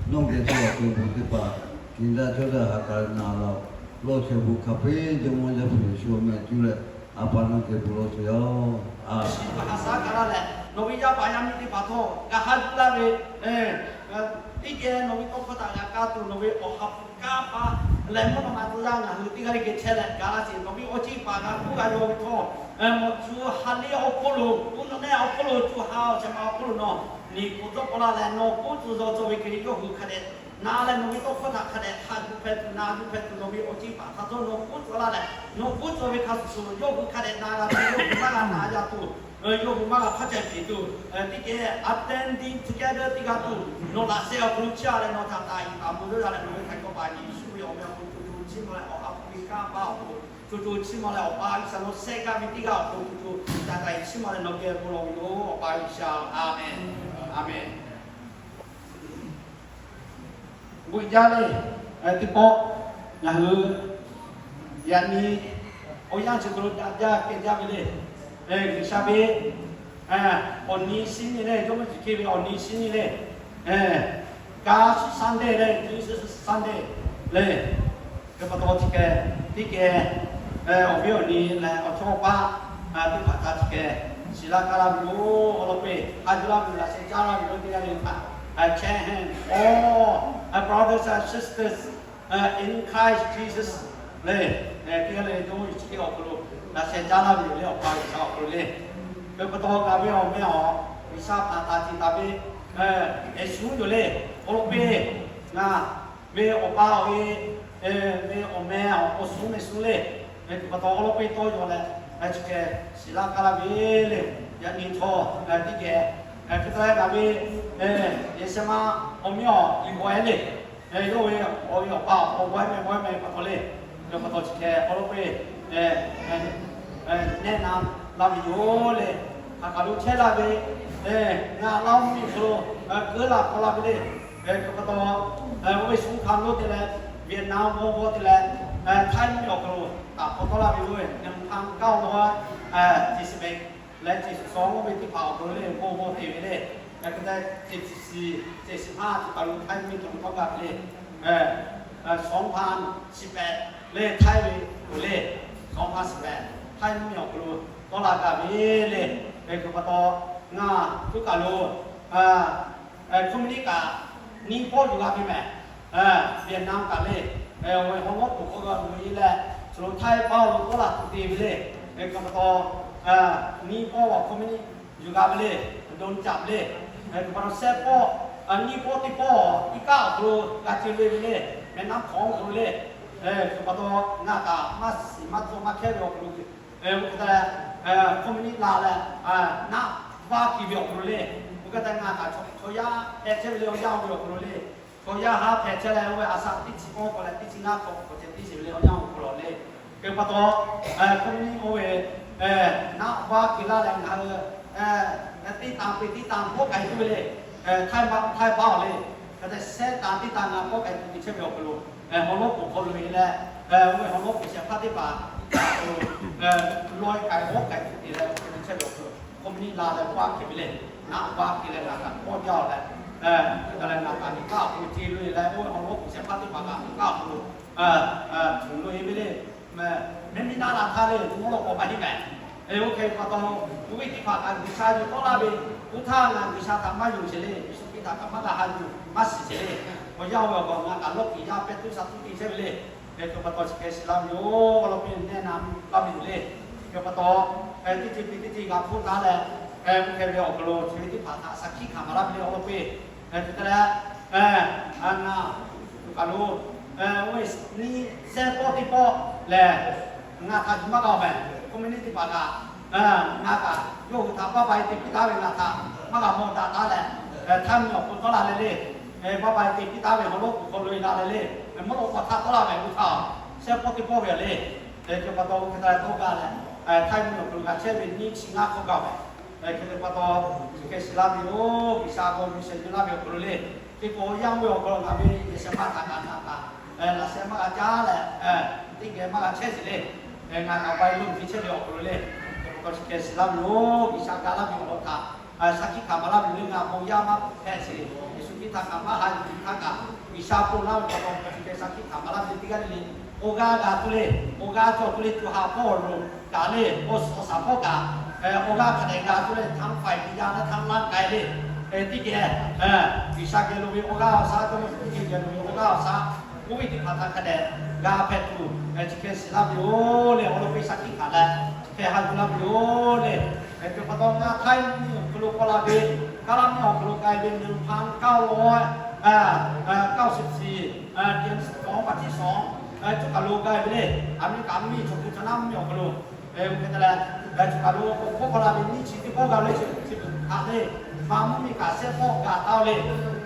nawˬ geh chehˇ awˬ hk'aw bon teˇ hpaˍ, kiˬ daꞈ cawˇ daꞈ ha k'aˬ leh na laˇ-oˬ. Lawˬ chehˇ bon hk'a peu-eˬ Jawˇmawˇ Yaˇ hpu Yeˍsuˆ awˬ meh cuˇ leh, a pa nawˬ geh bon lawˬ chehˇ-oˬ. A, shiˍ paˍ ha shaˉ kaꞈ laˇ leh, nawˬ ve yaˇ paˍ yaˇ miˇ teˇ hpaˍ htawˇ g'a ha yuˬ laˇ ve, teˇ geh nawˬ ve tawˇ hkawˇ htaꞈ g'a kaˇ tuˬ nawˬ ve awˬ ha hpu kanˇ paˆ leh mvuhˇ naw ma tcuh yaˇ ngaˬ hui teˇ g'aˇ le geh chehˇ leh gaˬ laˇ sheˍ. Nawˬ ve awˬ ciˉ paˍ g'a kuˉ g'a yaw ve htawˇ, mawˬ tcuh ha liˇ awˬ hk'oˆ lo, uˉ nawˬ nehˆ awˬ hk'oˆ lo, co ha awˬ shehˍ ma awˬ hk'oˆ lo nawˬ niˍ k'oˍ tawˆ k'awꞈ laˇ leh, nawˬ k'oˆ tcuh zaw cawˬ ve hk'e yawˇ hui hk'a dehꞈ na leh, nawˬ ve tawˇ hkawˇ htaꞈ hk'a dehꞈ ha yuˬ hpehꞈ tuˬ, na yuˬ hpehꞈ tuˬ, nawˬ ve awˬ ciˉ paˍ htaꞈ htawˇ nawˬ k'oˆ tcuh laˇ leh, nawˬ k'oˆ tcuh ve hk'a shuˍ shuˍ yawˇ hui hk'a dehꞈ na g'a tuˬ, yawˇ hui maˇ g'a na g'a tuˬ, yawˇ hui maˇ g'a hk'aˇ ca peˍ tuˬ, teˇ geh attending together teˇ g'aˇ tuˬ nawˬ laꞈ sheh awˬ hk'aw lo chiˇ a leh nawˬ htaꞈ taˍ iˍ taˍ mvuh yawˇ ya leh nawˬ ve htaꞈ kawꞈ paˍ Yeˍsuˆ ve awˬ meh awˬ hk'aw lo co co chiˇ mvuh leh awˬ ha hpu ve kanˇ paˆ awˬ hk'aw lo co co chiˇ mvuh leh awˬ pa G'uiˬsha nawˬ shehˆ g'aˇ ve teˇ g'aˇ awˬ hk'aw lo co co ca taˍ iˍ chiˇ mvuh leh nawˬ geh bon lawˬ ve yoˬ. Awˬ pa G'uiˬsha, a menˬ, a menˬ. Bon jaˇ le, teˇ pawˆ ngaˬ hui yaꞈ nyi awˬ yanˇ chi hk'aw lo daꞈ jaˇ kehˬ jaˇ ve le. G'uiˬsha ve awˬ nyi shinˉ nyi le, Jawˇmawˇ Yeˍsuˆ Hkriꞈ ve awˬ nyi shinˉ nyi le, Kaˇ shinˉ Sunday le, Jewish Sunday le. Hk'e pa taw chi hk'e teˇ geh awˬ viˉ awˬ nyi leh awˬ chawˇ awˬ paˆ teˇ hpaˍ htaꞈ chi hk'e shiˍ laˇ kaˇ laˇ ve yoˬ. Awˬ lawn k'o, a yuˬ laˇ ve laꞈ sheh caˇ laˇ ve yoˬ teˇ g'aˇ le htaꞈ, share hand, all brothers and sisters in Christ Jesus le. Teˇ g'aˇ le Jawˇmawˇ Yeˍsuˆ Hkriꞈ awˬ hk'aw lo laꞈ sheh caˇ laˇ ve yoˬ le, awˬ pa G'uiˬsha awˬ hk'aw lo le. Hk'e pa taw ngaˬ ve awˬ meh awˬ G'uiˬsha htaꞈ taˍ tiˍ taˍ ve Yeˍsuˆ yoˬ le. Awˬ lawn k'o, ngaˬ ve awˬ pa awˬ e ve awˬ meh awˬ suhˉ meh suhˉ le. Hk'e pa taw awˬ lawn k'o tawˇ yaw leh chi hk'e shiˍ laˇ kaˇ laˇ ve le. Yaꞈ nyi chaw teˇ geh hk'e te leh ngaˬ ve yehˬ sheh ma awˬ meh awˬ liꞈ g'awˬ e le. Yawˇ ve awˬ e awˬ pa awˬ g'awˬ e meh g'awˬ e meh pa taw le. Hk'e pa taw chi hk'e awˬ lawn k'o nehˆ na laˇ ve yoˬ le. Hk'aˬ hk'aˬ lo chehˇ laˇ ve, ngaˬ Laˇ huˍ mvuhˇ miˬ hk'aw lo keu laˇ k'awꞈ laˇ ve le. Hk'e pa taw, oˇ ve suh hk'a lo te leh, Vietnam g'awˇ g'awˇ te leh, Htaiˇ mvuhˇ miˬ awˬ hk'aw lo taˍ hk'awꞈ tawˆ laˇ ve yoˬ. Ngaˬ hui hk'a gaˇ awˬ lawn, chi shiˍ pehˍ leh chi suhˍ sawˉ g'awˇ ve teˇ hpaˍ awˬ hk'aw lo le, g'awˇ g'awˇ te ve le. Hk'e te chi shiˍ, chi shiˍ hpaˇ chi hk'a lo Htaiˇ mvuhˇ miˬ hk'aw lo tawˆ gaˇ ve le. Sawˉ hpaˇ chi pehˍ leh Htaiˇ ve yoˬ le. Sawˉ hpaˇ chi pehˍ Htaiˇ mvuhˇ miˬ awˬ hk'aw lo tawˆ laˇ gaˇ ve le. Hk'e pa taw, ngaˬ tuˉ kaˬ lo Communist kaꞈ nyiˇ pawˆ yuˬ g'a ve mehˍ. Vietnam kaꞈ le, awˬ e hawˉ nawˉ peuˬ hk'aw g'a loꞈ e leh, chi lo Htaiˇ paˇ lo k'oˆ laˇ tuˬ te ve le. Hk'e pa taw, nyiˇ pawˆ awˬ communist yuˬ g'a ve le, donˍ caˍ ve le. Hk'e pa taw shehˆ pawˆ, nyiˇ pawˆ teˇ pawˆ iˉ kaˆ awˬ hk'aw lo g'a ce ve le, mehˍ naˉ hk'awꞈ awˬ hk'aw lo le. Hk'e pa taw, ngaˬ kaꞈ maˇ shiˍ maˇ cawˇ maˇ hkehˇ ve awˬ hk'aw lo, oˇ hk'e te leh, communist la leh, naˆ vaˇ kiˬ ve awˬ hk'aw lo le. Oˇ hk'e te ngaˬ kaꞈ chaw yaˇ hpehꞈ chehˇ ve le, awˬ yanˇ oˇ ve awˬ hk'aw lo le. Chaw yaˇ haˉ hpehꞈ chehˇ leh, oˇ ve a shaꞈ teˇ chi k'awˇ k'awꞈ leh teˇ chi ngaˇ hk'awꞈ k'awꞈ ceh teˇ shiˍ ve le awˬ yanˇ awˬ hk'aw lo le. Hk'e pa taw, hk'oˆ ve nyi oˇ ve naˆ vaˇ hk'e laˇ leh ngaˬ hui teˇ taˍ peˬ teˇ taˍ kawˆ k'ai tuˬ ve le. Htaiˇ ma htaiˇ paˉ awˬ le. Hk'e te shehˆ taˍ teˇ taˍ ngaˬ kawˆ k'ai tuˬ te chehˇ ve awˬ hk'aw lo, hawˉ lawˉ k'oˍ hk'aw lo e leh, oˇ ve hawˉ lawˉ k'oˍ shehˍ hpaˇ teˇ hpaˍ lawˬ k'ai g'awˇ k'ai tuˬ te leh te chehˇ ve awˬ hk'aw lo, hk'oˆ ve nyi la leh vaˇ hk'e ve le. Naˆ vaˇ hk'e leh ngaˬ kaꞈ kawˆ jaˇ awˬ leh, hk'e te leh ngaˬ kaꞈ nyi kaˉ awˬ hk'aw lo ce lo e leh, oˇ ve hawˉ lawˉ k'oˍ shehˍ hpaˇ teˇ hpaˍ kaꞈ nyi kaˉ awˬ hk'aw lo tuˬ lo e ve le. Mehˉ miˇ naˆ la htaˇ le, mvuhˇ lawˆ k'awꞈ maˇ heˆ mehˍ. Oˇ hk'e pa taw, oˇ ve teˇ hpaˍ kaꞈ G'uiˬsha yuˬ tawˆ laˇ ve, oˇ htaˇ ngaˬ G'uiˬsha htaꞈ maˇ yonˍ sheˍ le. Yeˍsuˆ Hkriꞈ htaꞈ kaꞈ maˇ g'a ha yuˬ maˇ shiˍ sheˍ le. Awˬ yanˇ oˇ ve awˬ hk'aw ngaˬ kaꞈ lawˇ kiˬ yaˇ pehˇ tuˉ sha tuˉ te chehˇ ve le. Hk'e pa taw chi hk'e shiˍ laˇ ve yoˬ. Awˬ lawn piˇ nehˆ na laˇ ve yoˬ le. Hk'e pa taw, teˇ ceuˬ piˇ teˇ ceuˬ g'a hpuˇ taˉ leh, oˇ hk'e ve awˬ hk'aw lo chi ve teˇ hpaˍ htaꞈ shaˍ hkiˆ hkanˍ maˍ laˇ ve le. Awˬ lawn piˇ hk'e te leh, ngaˬ kaꞈ lo, oˇ ve nyi shehˆ pawˆ teˇ pawˆ lehˬ, ngaˬ htaꞈ tuˬ maˇ g'a-oˬ mehˍ. Hk'oˆ ve nyi teˇ hpaˍ kaꞈ, ngaˬ kaꞈ yawˇ hui htaꞈ baˆ ba e te piˇ taˉ ve ngaˬ htaꞈ maˇ g'a mawˬ daꞈ taˉ leh, htaiˇ miˇ awˬ hk'aw tawˆ la leh le. Baˆ ba e te piˇ taˉ ve hawˉ lawˉ k'oˍ hk'aw lo e la leh le. Mvuhˇ lawˆ k'awꞈ htaˇ tawˆ la ve oˇ htaˇ, shehˆ pawˆ teˇ pawˆ ve le. Hk'e pa taw, hk'e te leh tawˇ gaˇ leh, htaiˇ miˇ awˬ hk'aw lo g'a chehˇ ve nyiˇ chi ngaˇ hk'awꞈ gaˇ ve. Hk'e te pa taw, chi hk'e shiˍ laˇ ve yoˬ. G'uiˬsha k'o miˬ shehˍ nyi laˇ ve awˬ hk'aw lo le. Hk'e k'o, awˬ yanˇ oˇ ve awˬ hk'aw lo ngaˬ ve yehˬ shehˍ hpaˇ htaꞈ kaꞈ ngaˬ kaꞈ laꞈ sheh maˇ g'a caˉ leh, teˇ geh maˇ g'a chehˇ sheˍ le. Ngaˬ kaꞈ pa e lo ve chehˇ ve awˬ hk'aw lo le. Hk'e pa taw chi hk'e shiˍ laˇ ve yoˬ. G'uiˬsha ga laˇ ve awˬ lawn htaꞈ shaˍ hkiˆ hkanˍ maˍ laˇ ve yoˬ le. Ngaˬ bon yaˇ maˇ hpehꞈ sheˍ. Yeˍsuˆ Hkriꞈ htaꞈ kaꞈ maˇ ha yuˬ htaˇ kaꞈ, G'uiˬsha bon laˇ ve pa taw chi hk'e shaˍ hkiˆ hkanˍ maˍ laˇ ve yoˬ. Teˇ g'aˇ le le, awˬ g'aˇ g'a tuˬ le, awˬ g'aˇ cawˬ tuˬ le, tuˬ ha hpawˇ lo kaꞈ le, awˬ suhˍ awˬ shaˍ hpawˇ kaꞈ, awˬ g'aˇ hk'a dehꞈ g'a tuˬ le, htaˇ faˍ iˍ tiꞈ yaˇ naˇ htaˇ laˇ k'ai le. Teˇ geh G'uiˬsha geh lo ve awˬ g'aˇ awˬ shaˉ, teˇ geh geh lo ve awˬ g'aˇ awˬ shaˉ, oˇ ve teˇ hpaˍ htaꞈ hk'a dehꞈ g'a hpehꞈ tuˬ, chi hk'e shiˍ laˇ ve yoˬ le. Awˬ lawn piˇ shaˍ hkiˆ hkanˍ leh chi hk'e ha yuˬ laˇ ve yoˬ le. Hk'e pa taw ngaˬ htaiˇ miˇ awˬ hk'aw lo k'awꞈ la ve, kaˇ laˇ miˇ awˬ hk'aw lo k'ai ve หนึ่งพันเก้าร้อย เก้าสิบสี่ เดือนสอง วันที่สอง cuˇ kaˬ lo k'ai ve le. Aˍmeˍriˆkaˍ mvuhˇ miˬ chaw hpu chaw naˉ mvuhˇ miˬ awˬ hk'aw lo, oˇ hk'e te leh, chi kaˬ lo k'awꞈ hkawˇ k'awꞈ la ve nyiˇ chi teˇ pawˆ g'a ve chi chi htaꞈ le, ma mvuhˇ miˬ kaꞈ shehˆ pawˆ g'a taˍ le.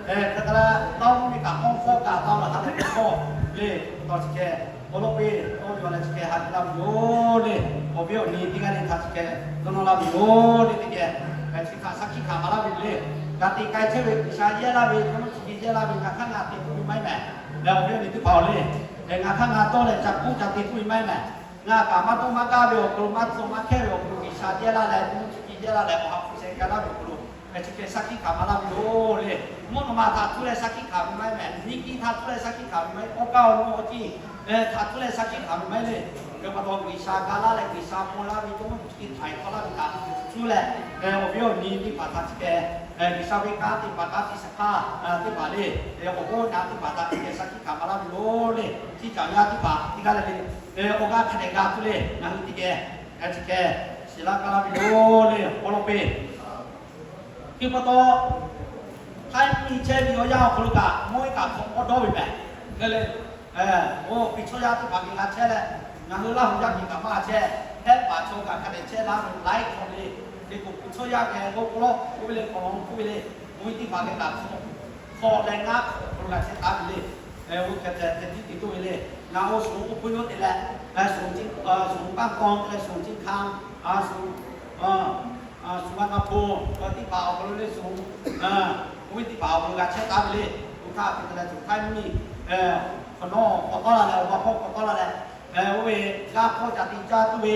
Hk'e te leh tawˇ mvuhˇ miˬ kaꞈ k'awˇ hkawˇ g'a taˍ laˬ htaˇ le hkawˇ le. Tawˇ chi hk'e awˬ lawn piˇ tawˇ yaw leh chi hk'e ha yuˬ laˇ ve yoˬ le. Awˬ viˉ awˬ nyi teˇ g'aˇ le htaꞈ chi hk'e dawˇ nawˇ laˇ ve yoˬ le. Teˇ geh chi htaꞈ shaˍ hkiˆ hkanˍ maˍ laˇ ve le. G'a te k'ai chehˇ ve G'uiˬsha yehˇ laˇ ve, yawˇ chi hk'e yehˇ laˇ ve ngaˬ hk'aˇ ngaˬ te tuˬ ve maˇ heˆ mehˍ. Leh awˬ viˉ awˬ nyi teˇ hpaˍ awˬ le, ngaˬ hk'aˇ ngaˬ dawˇ leh ca kuˉ ca te tuˬ ve maˇ heˆ mehˍ. Ngaˬ kaꞈ maˇ dawˇ maˇ gaˇ ve awˬ hk'aw lo, maˇ tcuh maˇ hkehˇ ve awˬ hk'aw lo, G'uiˬsha yehˇ laˇ leh, mvuhˇ chi hk'e yehˇ laˇ leh, awˬ ha hpu sheh ga laˇ ve awˬ hk'aw lo, chi hk'e shaˍ hkiˆ hkanˍ maˍ laˇ ve yoˬ le. Mvuhˇ naw ma htaꞈ cuˇ leh shaˍ hkiˆ hkanˍ ve maˇ heˆ mehˍ. Nyiˇ kiˇ htaꞈ cuˇ leh shaˍ hkiˆ hkanˍ ve maˇ heˆ. Awˬ kaˇ awˬ nu awˬ ciˉ htaꞈ cuˇ leh shaˍ hkiˆ hkanˍ ve maˇ heˆ le. Hk'e pa taw G'uiˬsha ga laˇ leh G'uiˬsha paw laˇ ve, jawˇmawˇ chi hk'e htaiˍ hk'awꞈ laˇ ve htaꞈ cuˇ leh, awˬ viˉ awˬ nyi teˇ hpaˍ htaꞈ chi hk'e, G'uiˬsha ve kanˉ teˇ hpaˍ, kanˉ te shaˍ hpaˇ teˇ hpaˍ le, awˬ hoˉ na teˇ hpaˍ htaꞈ chi hk'e shaˍ hkiˆ hkanˍ maˍ laˇ ve yoˬ le. Chi caˬ yaˇ teˇ hpaˍ teˇ g'aˇ le le, awˬ g'aˇ hk'a dehꞈ g'a tuˬ le. Ngaˬ hui teˇ geh chi hk'e shiˍ laˇ gaˇ laˇ ve yoˬ le. Awˬ lawn piˇ Hk'e pa taw, htaiˇ miˇ chehˇ ve awˬ yanˇ awˬ hk'aw lo kaꞈ mvuhˇ iˉ kaꞈ hk'awꞈ k'awꞈ dawˇ ve mehˍ. Hk'e le, oˇ piˇ chaw yaˇ teˇ hpaˍ geh g'a chehˇ leh, ngaˬ hui Laˇ huˍ yaˇ miˬ kaꞈ maˇ g'a chehˇ, hehˆ paˍ chaw kaꞈ hk'a dehꞈ chehˇ laˇ ve laiˉ hk'awꞈ le. Hk'e k'o, piˇ chaw yaˇ geh g'awˇ k'oˆ lawˇ k'oˆ ve le, k'awꞈ law k'oˆ ve le, mvuhˇ iˉ teˇ hpaˍ geh kaꞈ hk'awꞈ leh ngaˇ hk'awꞈ awˬ hk'aw lo g'a chehˇ taˍ ve le. Oˇ hk'e te htiˇ tiꞈ toˇ ve le. Ngaˬ oˇ suhˍ oˇ hpu yawˇ te leh, suhˍ kanˇ kaw te leh suhˍ ciˇ hkanˇ, suhˍ suhˍ g'a na hpu teˇ hpaˍ awˬ hk'aw lo le, suhˍ oˇ ve teˇ hpaˍ awˬ hk'aw lo g'a chehˇ taˍ ve le. Oˇ htaˇ hk'e te leh tuˬ htaiˇ miˇ hk'awꞈ nawˉ k'awꞈ tawˆ la leh, awˬ ba hpawˇ k'awꞈ tawˆ la leh, oˇ ve g'aˇ hpawˇ ca te caˇ tuˬ ve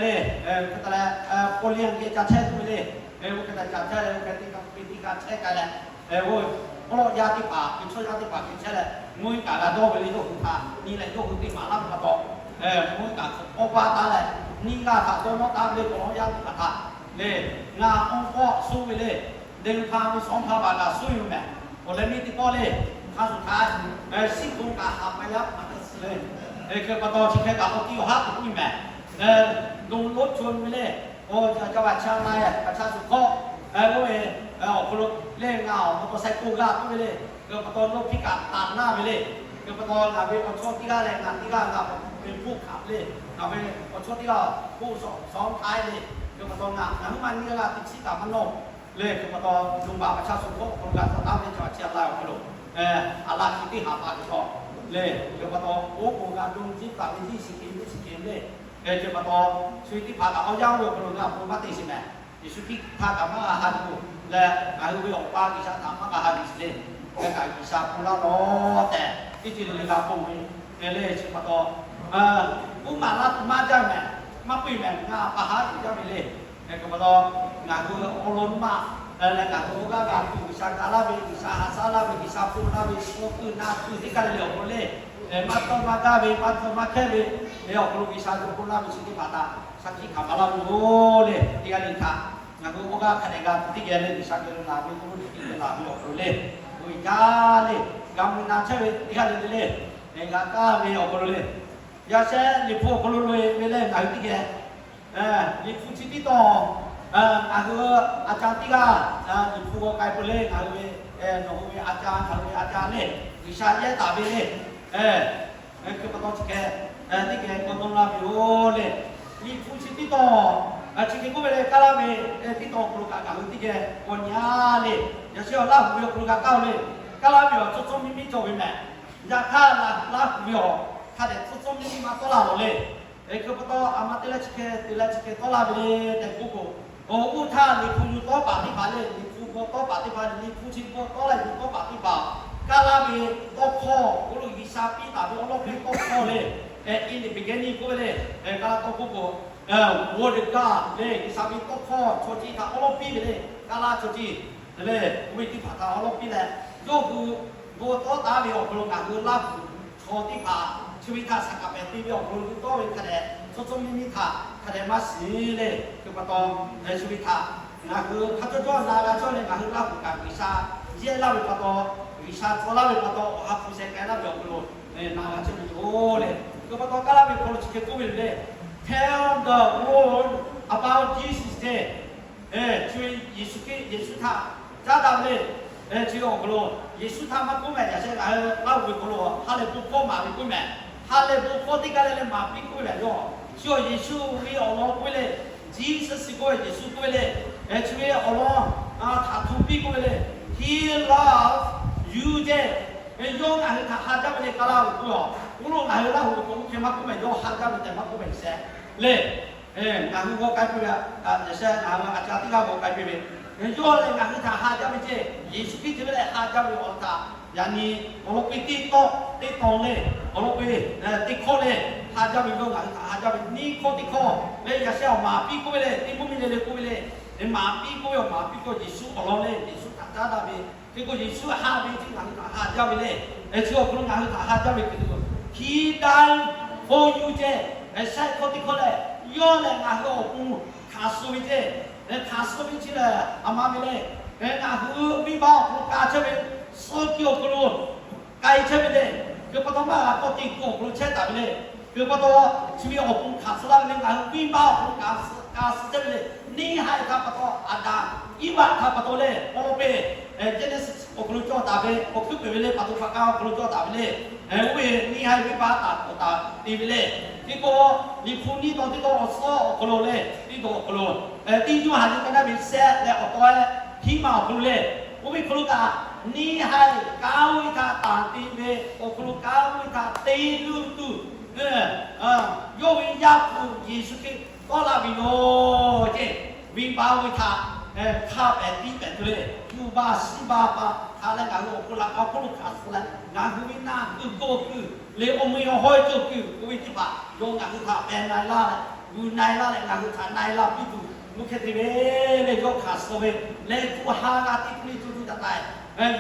le. Hk'e te leh, k'o liˇ a geh ca chehˇ tuˬ ve le. Oˇ hk'e te ca chehˇ leh, oˇ hk'e teˇ kaꞈ piˇ teˇ kaꞈ chehˇ k'ai leh, oˇ ve awˬ lawn yaˇ teˇ hpaˍ, piˇ chaw yaˇ teˇ hpaˍ hk'e chehˇ leh, mvuhˇ iˉ kaꞈ g'a dawˇ ve le. Yawˇ hui htaꞈ nyi leh yawˇ hui teˇ maˍ laˇ ve pa taw, mvuhˇ iˉ kaꞈ k'awꞈ paˇ taˍ leh, nyiˇ g'aˇ htaꞈ dawˇ nawˇ taˍ ve le. K'awꞈ law yaˇ teˇ hpaˍ htaꞈ le, ngaˬ awˬ hk'aw suh ve le. Deˇ hpaˇ ve sawˉ hpaˇ baˬ kaꞈ suh yoˬ mehˍ. Awˬ leh miˇ teˇ pawˆ le, hk'a shuˍ htaˇ, shiˉ htoꞈ kaꞈ haꞈ pa yaˇ hpaˇ suh le. Hk'e pa taw chi hk'e kaꞈ awˬ tiˇ awˬ haˉ k'oˆ ve mehˍ. Dawˇ loˉ chaweh ve le. Awˬ ca ca vaꞈ cha la e, vaꞈ cha shuˍ hkawˇ, oˇ ve awˬ hk'aw lo le ngaˬ awˬ pa taw sai ko g'a tuˬ ve le. Hk'e pa taw lawˇ hpiˇ kaꞈ taˍ naˇ ve le. Hk'e pa taw ngaˬ ve awˬ chawˇ teˇ g'aˇ leh ngaˬ teˇ g'aˇ g'a ve hpawˇ hkanˍ ve le. Ngaˬ ve awˬ chawˇ teˇ g'aˇ k'oˆ sawˉ k'ai le. Hk'e pa taw ngaˬ ngaˬ hui maˇ nyiˇ g'aˇ g'a teˇ chiˉ kaꞈ maˇ nawˇ le. Hk'e pa taw nawˬ baˬ vaꞈ cha shuˍ hkawˇ awˬ hk'aw lo g'a taˍ taˍ ve le. Chi a chi a la awˬ hk'aw lo a la hk'e teˇ haˍ pa hk'e taw le, chi pa taw oˉ k'oˍ g'a dawˇ jiˇ taˍ ve, jiˇ shiˍ kehˬ ve, shiˍ kehˬ ve le. Chi pa taw, chi teˇ hpaˍ kaꞈ awˬ yanˇ ve awˬ hk'aw lo ngaˬ awˬ hk'aw lo maˇ te sheˍ mehˍ. Yeˍsuˆ Hkriꞈ htaꞈ kaꞈ maˇ g'a ha tuˬ leh, ngaˬ hui ve Awˬ pa G'uiˬsha htaꞈ maˇ g'a ha tuˬ sheˍ le. Hk'e kaꞈ G'uiˬsha hpu laˇ lawˬ tehꞈ teˇ ceuˬ le le g'a ponˬ ve hk'e le, chi pa taw uˉ maˬ laˇ tuˬ maˇ jaˇ mehˍ, maˇ peuˬ mehˍ, ngaˬ pa haˉ uiˍ jaˇ ve le. Hk'e pa taw, ngaˬ hui awˬ lawn maˇ leh ngaˬ hui awˬ g'aˇ g'a tuˬ G'uiˬsha ga laˇ ve, G'uiˬsha ha shaˉ laˇ ve, G'uiˬsha ponˬ laˇ ve, awˬ kuiˬ na kuiˬ teˇ g'aˇ le le awˬ hk'aw lo le, maˇ tawˇ maˇ gaˇ ve, maˇ tawˇ maˇ hkehˇ ve, awˬ hk'aw lo G'uiˬsha ga ponˬ laˇ ve chi teˇ hpaˍ htaꞈ shaˍ hkiˆ hkanˍ maˍ laˇ ve yoˬ le. Teˇ g'aˇ le htaꞈ ngaˬ hui awˬ g'aˇ hk'a dehꞈ g'a tuˬ teˇ geh le, G'uiˬsha geh lo laˬ ve, k'oˆ lo teˇ geh laˬ ve awˬ hk'aw lo le, g'uiˬ jaˇ le, g'a mui na chehˇ ve teˇ g'aˇ le le le, g'a kaˇ ve awˬ hk'aw lo le, yaꞈ sheh Liꞈ hpu awˬ hk'aw lo loꞈ-e ve leh ngaˬ hui teˇ geh Liꞈ hpu chi tiˉ taw, ngaˬ hui a ca teˇ g'aˇ Liꞈ hpu g'aw k'ai peuˬ le. Ngaˬ hui ve, nawˬ hui ve a ca, ngaˬ hui ve a ca le, G'uiˬsha yehˇ taˍ ve le. Hk'e pa taw chi hk'e teˇ geh k'awꞈ dawˇ laˇ ve yoˬ le. Liꞈ hpu chi tiˉ taw, chi hk'e k'oˆ ve le, kaˇ laˇ ve tiˉ taw awˬ hk'aw lo kaꞈ ngaˬ hui teˇ geh k'awꞈ nyi-a le. Yaꞈ sheh awˬ Laˇ huˍ ve awˬ hk'aw lo kaꞈ kaˇ-oˬ le. Kaˇ laˇ ve awˬ cawˇ cawˇ miˇ miˇ cawˬ ve mehˍ. Yaꞈ hk'aˇ Laˇ huˍ ve awˬ hk'a dehꞈ cawˇ cawˇ miˇ miˇ maˇ tawˆ la lawˬ le. Hk'e pa taw, a ma te leh chi hk'e te leh chi hk'e tawˆ la ve le tehꞈ k'oˆ k'o, awˬ g'uˇ htaˇ Liꞈ hpu yuˬ tawˆ paˍ teˇ hpaˍ le, Liꞈ hpu g'aw tawˆ paˍ teˇ hpaˍ, Liꞈ hpu chi g'aw tawˆ leh yuˬ tawˆ paˍ teˇ hpaˍ, kaˇ laˇ ve tawˇ hkawˇ k'oˆ lo G'uiˬsha piˇ taˍ ve awˬ lawn hk'e tawˇ hkawˇ le, in the beginning k'oˆ ve le, kaˇ laˇ tawˇ hkawˇ k'o, Word of God le, G'uiˬsha ve tawˇ hkawˇ chaw ceuˬ htaꞈ awˬ lawn piˇ ve le, kaˇ laˇ chaw ceuˬ le, oˇ ve teˇ hpaˍ htaꞈ awˬ lawn piˇ leh, yawˇ hui g'aw tawˆ taˍ ve awˬ hk'aw lo ngaˬ hui Laˇ huˍ chaw teˇ hpaˍ chi ve htaꞈ shaˍ kaˍ pehˍ te ve awˬ hk'aw lo hui tawˇ ve hk'a dehꞈ cawˇ cawˇ miˇ miˇ htaꞈ hk'a dehꞈ maˇ shiˍ le. Hk'e pa taw, chi ve htaꞈ ngaˬ hui hk'a cawˇ cawˇ na g'a cawˇ leh ngaˬ hui Laˇ huˍ kaꞈ G'uiˬsha yehˇ laˇ ve pa taw, G'uiˬsha tcuh laˇ ve pa taw, awˬ ha hpu sheh k'ai laˇ ve awˬ hk'aw lo na g'a cawˇ ve yoˬ le. Hk'e pa taw, kaˇ laˇ ve hk'aw lo chi hk'e k'oˆ ve le, Tell the world about Jesus te. Chi ve Yeˍsuˆ Hkriꞈ, Yeˍsuˆ htaꞈ caˉ daꞈ ve le. Chi ve awˬ hk'aw lo Yeˍsuˆ htaꞈ maˇ k'oˆ mehˍ. Yaꞈ sheh ngaˬ hui Laˇ huˍ ve hk'aw lo ha lehˬ bon hkawˇ maˍ ve k'oˆ mehˍ. Ha lehˬ bon hkawˇ teˇ g'aˇ le le maˍ piˇ k'oˆ ve lehˬ, yawˇ chi awˬ Yeˍsuˆ ve awˬ lawn k'oˆ ve le. Jesus k'oˆ ve Yeˍsuˆ k'oˆ ve le. Chi ve awˬ lawn htaꞈ hto piˇ k'oˆ ve le. He loves you te. Yawˇ ngaˬ hui htaꞈ ha jaˇ ve le, kaˇ laˇ ve k'oˆ ve a. Oˇ lo ngaˬ hui Laˇ huˍ ve k'o, oˇ hk'e maˇ k'oˆ mehˍ, yawˇ ha jaˇ ve tehꞈ maˇ k'oˆ mehˍ sheh le. Ngaˬ hui g'aw k'ai peuˬ ve, yaꞈ sheh ngaˬ hui a ca teˇ g'aˇ g'aw k'ai peuˬ ve, yawˇ lehˬ ngaˬ hui htaꞈ ha jaˇ ve ceˇ. Yeˍsuˆ Hkriꞈ te ve lehˬ ha jaˇ ve awˬ htaꞈ yaꞈ nyi awˬ lawn piˇ teˇ tawˆ teˇ tawn le, awˬ lawn piˇ teˇ hkawˇ le, ha jaˇ ve yawˇ ngaˬ hui htaꞈ ha jaˇ ve nyiˇ hkawˇ teˇ hkawˇ le. Yaꞈ sheh awˬ maˍ piˇ k'oˆ ve le, teˇ mvuhˇ miˬ le le k'oˆ ve le, maˍ piˇ k'oˆ ve awˬ maˍ piˇ k'o Yeˍsuˆ awˬ lawn le, Yeˍsuˆ htaꞈ caˉ daꞈ ve. Hk'e k'o Yeˍsuˆ ha ve ceˇ ngaˬ hui htaꞈ ha jaˇ ve le. Chi awˬ hk'aw lo ngaˬ hui htaꞈ ha jaˇ ve hk'e te k'o, He died for you ceˇ. Shehˆ hkawˇ teˇ hkawˇ lehˬ, yawˇ lehˬ ngaˬ hui awˬ pon hkanˍ suh ve ceˇ. Hkanˍ suh ve chi lehˬ a ma ve le. Ngaˬ hui venˇbaˆ awˬ hk'aw lo ka chehˇ ve, suh kuiˬ awˬ hk'aw lo k'ai chehˇ ve le. Hk'e pa taw maˇ g'a k'awꞈ te kuˬ awˬ hk'aw lo chehˇ taˍ ve le. Hk'e pa taw chi ve awˬ pon hkanˍ suh laˇ ve le, ngaˬ hui venˇbaˆ awˬ hk'aw lo ka suh chehˇ ve le. Neˇ haiˬ htaꞈ pa taw, Aˍdanˍ Iˉvaꞈ htaꞈ pa taw le, awˬ lawn piˇ Genesis awˬ hk'aw lo cawˇ taˍ ve, awˬ hkuiˉ peuˬ ve le, pa taw pa kaˇ awˬ hk'aw lo cawˇ taˍ ve le. Oˇ ve neˇ haiˬ venˇbaˆ htaꞈ k'awꞈ taˍ te ve le. Hk'e k'o, Liꞈ hpu nyiˇ tawn teˇ tawn awˬ suhˉ awˬ hk'aw lo le, teˇ tawn awˬ hk'aw lo, teˇ Yoˇhanˬ liꞈ ka naˇ ve shehˆ leh awˬ taw-e hiˉ ma awˬ hk'aw lo le, oˇ ve hk'aw lo kaꞈ, neˇ haiˬ kanˉ oˇ ve htaꞈ tanˬ te ve awˬ hk'aw lo kanˉ oˇ ve htaꞈ te luˬ tuˬ, yawˇ ve Yaˇ hpu Yeˍsuˆ Hkriꞈ tawˆ la ve yoˬ ceˇ. Venˇbaˆ oˇ ve htaꞈ hk'a pehˍ tiˉ pehˍ tuˬ le, yuˬ baˬ shiˍ baˬ pa htaꞈ leh ngaˬ hui awˬ hk'aw lo awˬ hk'aw lo hkanˍ suh leh ngaˬ hui ve naˆ kuiˬ gawˇ kuiˬ le, awˬ meh awˬ hawˉ cawˬ kuiˬ oˇ ve teˇ hpaˍ yawˇ ngaˬ hui htaꞈ pehˬ na-e laˇ leh, guˬ na-e laˇ leh ngaˬ hui htaꞈ na-e laˇ piˇ tuˬ, oˇ hk'e te ve le, yawˇ hkanˍ suh ve leh, co ha g'a teˇ hk'e le co co taiˍ taiˍ,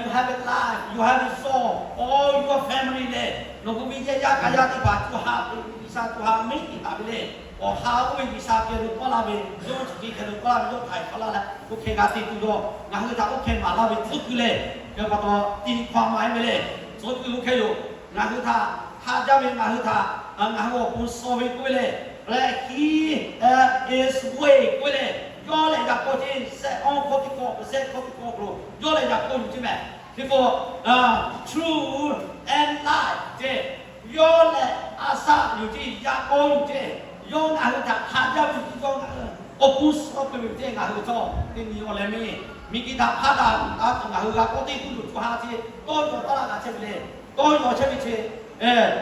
you have a life, you have a soul, all your family le, nawˬ hui ve yehˇ yaˇ k'a yaˇ teˇ hpaˍ co ha te, G'uiˬsha co ha mehˉ tiˍ taˍ ve le. Awˬ ha oˇ ve G'uiˬsha geh lo tawˆ laˇ ve, yawˇ chi geh lo tawˆ laˇ ve, yawˇ htaiˍ hk'awꞈ laˇ leh oˇ hk'e g'a te tuˬ yawˇ ngaˬ hui htaꞈ oˇ hk'e maˍ laˇ ve tcuhˉ kuiˬ le. Hk'e pa taw, tiꞈ hkawꞈ maˍ-e ve le. Tcuhˉ kuiˬ oˇ hk'e yoˬ. Ngaˬ hui htaꞈ ha jaˇ ve, ngaˬ hui htaꞈ, ngaˬ hui awˬ pon suh ve k'oˆ ve le. Leh he is way k'oˆ ve le. Yawˇ lehˬ yaꞈ k'aw ceˇ, shehˆ awˇ hkawˇ teˇ hkawˇ, shehˆ hkawˇ teˇ hkawˇ lo yawˇ lehˬ yaꞈ k'aw yuˬ ceˇ mehˍ. Hk'e k'o, truth and life ceˇ, yawˇ lehˬ a shaꞈ yuˬ ceˇ, yaꞈ k'aw yuˬ ceˇ. Yawˇ ngaˬ hui htaꞈ ha jaˇ ve, yawˇ ngaˬ hui awˬ pon suh peuˬ ve ceˇ, ngaˬ hui cawˬ teˇ nyi awˬ leh miˇ Miˬguiˬ htaꞈ hpaˇ daꞈ taˍ tuˬ ngaˬ hui g'a kawˆ teˇ tuˬ lo co ha chi tawˇ yaw taˍ laˇ g'a chehˇ ve le. Tawˇ yaw chehˇ ve chi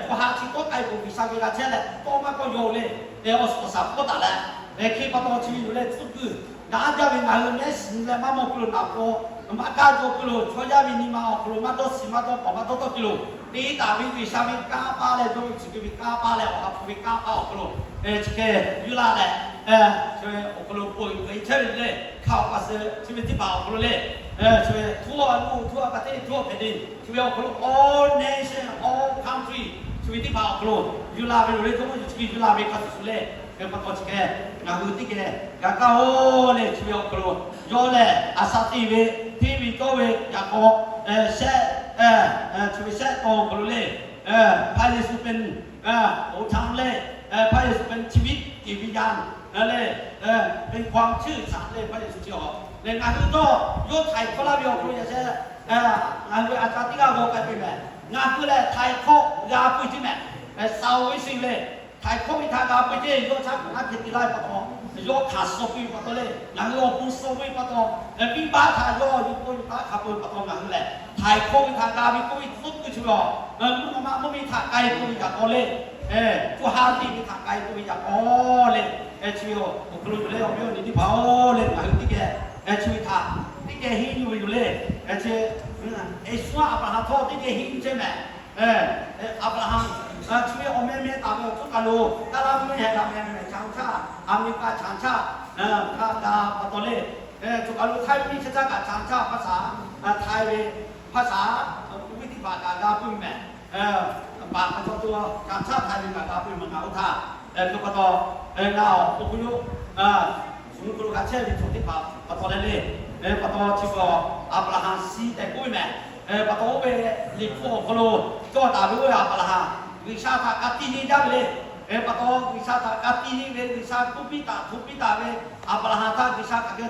co ha chi tawˇ k'ai tuˬ G'uiˬsha geh g'a chehˇ leh tawˇ maˇ kawˆ yaw le. Awˬ suhˍ awˬ shaˍ hpawˇ taˍ leh, hk'e pa taw chi ve yoˬ leh tcuhˉ kuiˬ daꞈ jaˇ ve ngaˬ hui mehˉ shiˍ leh maˇ mawˬ kuiˬ lo naˍ paw maˇ kaˇ jaw kuiˬ lo chaw yaˇ ve nyi ma awˬ hk'aw lo maˇ dawˇ shiˍ maˇ dawˇ pawˍ maˇ dawˇ tawˆ kuiˬ lo te taˍ ve G'uiˬsha ve kanˇ paˆ leh dawˇ ve chi kuiˬ ve kanˇ paˆ leh awˬ ha hpu ve kanˇ paˆ awˬ hk'aw lo chi hk'e yuˬ laˇ leh, awˬ hk'aw lo peuˬ ve chehˇ ve le. Hkaoˍ paˍ suh chi ve teˇ hpaˍ awˬ hk'aw lo le, chi ve ทั่วโลก ทั่วประเทศ ทั่วแผ่นดิน chi ve awˬ hk'aw lo all nation, all country chi ve teˇ hpaˍ awˬ hk'aw lo yuˬ la ve yoˬ le. Jawˇmawˇ Yeˍsuˆ Hkriꞈ yuˬ la ve hk'a shuˍ shuˍ le. Hk'e pa taw chi hk'e ngaˬ hui teˇ geh g'a kaˇ-oˬ le. Chi ve awˬ hk'aw lo yawˇ lehˬ a shaꞈ teꞈ ve hteˇ ve cawˇ ve yaꞈ k'aw shehˆ, chi ve shehˆ taw awˬ hk'aw lo le, พระเยซูเป็น หนทาง le, พระเยซูเป็นชีวิต กิจวิญญาณ le, เป็นความชื่อสัตย์ le, พระเยซู chi awˬ lehˬ ngaˬ hui htawˇ yawˇ htaiˍ hkawˇ laˇ ve awˬ hk'aw lo yaꞈ sheh, ngaˬ hui ve a ca teˇ g'aˇ g'aw k'ai peuˬ mehˍ. Ngaˬ hui lehˬ htaiˍ hkawˇ g'a peuˬ ceˇ mehˍ. Salvation le, htaiˍ hkawˇ ve htaꞈ g'a peuˬ ceˇ. Yawˇ chaˇ kuiˬ naˉ hkeh te laˇ ve pa taw, yawˇ hkanˍ suh piˇ ve pa taw le, ngaˬ hui awˬ pon suh ve pa taw, venˇbaˆ htaꞈ yawˇ yuˬ k'o yuˬ taˉ hk'a peu pa taw ngaˬ hui lehˬ htaiˍ hkawˇ ve htaꞈ g'a ve k'oˆ ve tcuhˉ kuiˬ chi ve awˬ, mvuhˇ naw ma mvuhˇ miˬ htaꞈ k'ai k'oˆ ve yaꞈ k'aw le, co ha teꞈ ve htaꞈ k'ai k'oˆ ve yaꞈ k'aw le, chi ve awˬ hk'aw lo yuˬ leh awˬ viˉ awˬ nyi teˇ hpaˍ-oˬ le, ngaˬ hui teˇ geh chi ve htaꞈ teˇ geh henˇ yuˬ ve yoˬ le. Chi Eˍsuˆ Aˍbraˍhanˍ htawˇ teˇ geh henˇ yuˬ chehˇ mehˍ. Aˍbraˍhanˍ chi ve awˬ meh meh taˍ ve awˬ tcuhˉ kaˬ lo, taˇ laˇ mvuhˇ meh heh g'a meh meh ฉันชาติ America ฉันชาติ htaꞈ g'a pa taw le, choˬ kaˬ lo Htaiˇ ve miˇ chaˇ caˇ kaꞈ ฉันชาติ hpaˇ shaˍ, Htaiˇ ve hpaˇ shaˍ, viˇ teˇ hpaˍ kaꞈ g'a peuˬ mehˍ. Baꞈ pa taw to ฉันชาติ Htaiˇ ve kaꞈ g'a peuˬ mehˍ ngaˬ oˇ htaˇ. Hk'e pa taw, ngaˬ awˬ to k'o yoˬ, shu hk'aw lo g'a chehˇ ve chaw teˇ hpaˍ pa taw leh le, pa taw chi kaꞈ Aˍbraˍhanˍ shi tehꞈ k'oˆ ve mehˍ. Pa taw oˇ ve Liꞈ hpu awˬ hk'aw lo cawˇ taˍ ve oˇ ve Aˍbraˍhanˍ G'uiˬsha htaꞈ ka tiꞈ yeˇ jaˇ ve le. Pa taw G'uiˬsha htaꞈ ka tiꞈ yeˇ ve, G'uiˬsha k'oˆ piˇ taˍ hto piˇ taˍ ve Aˍbraˍhanˍ htaꞈ G'uiˬsha hk'aˬ hk'e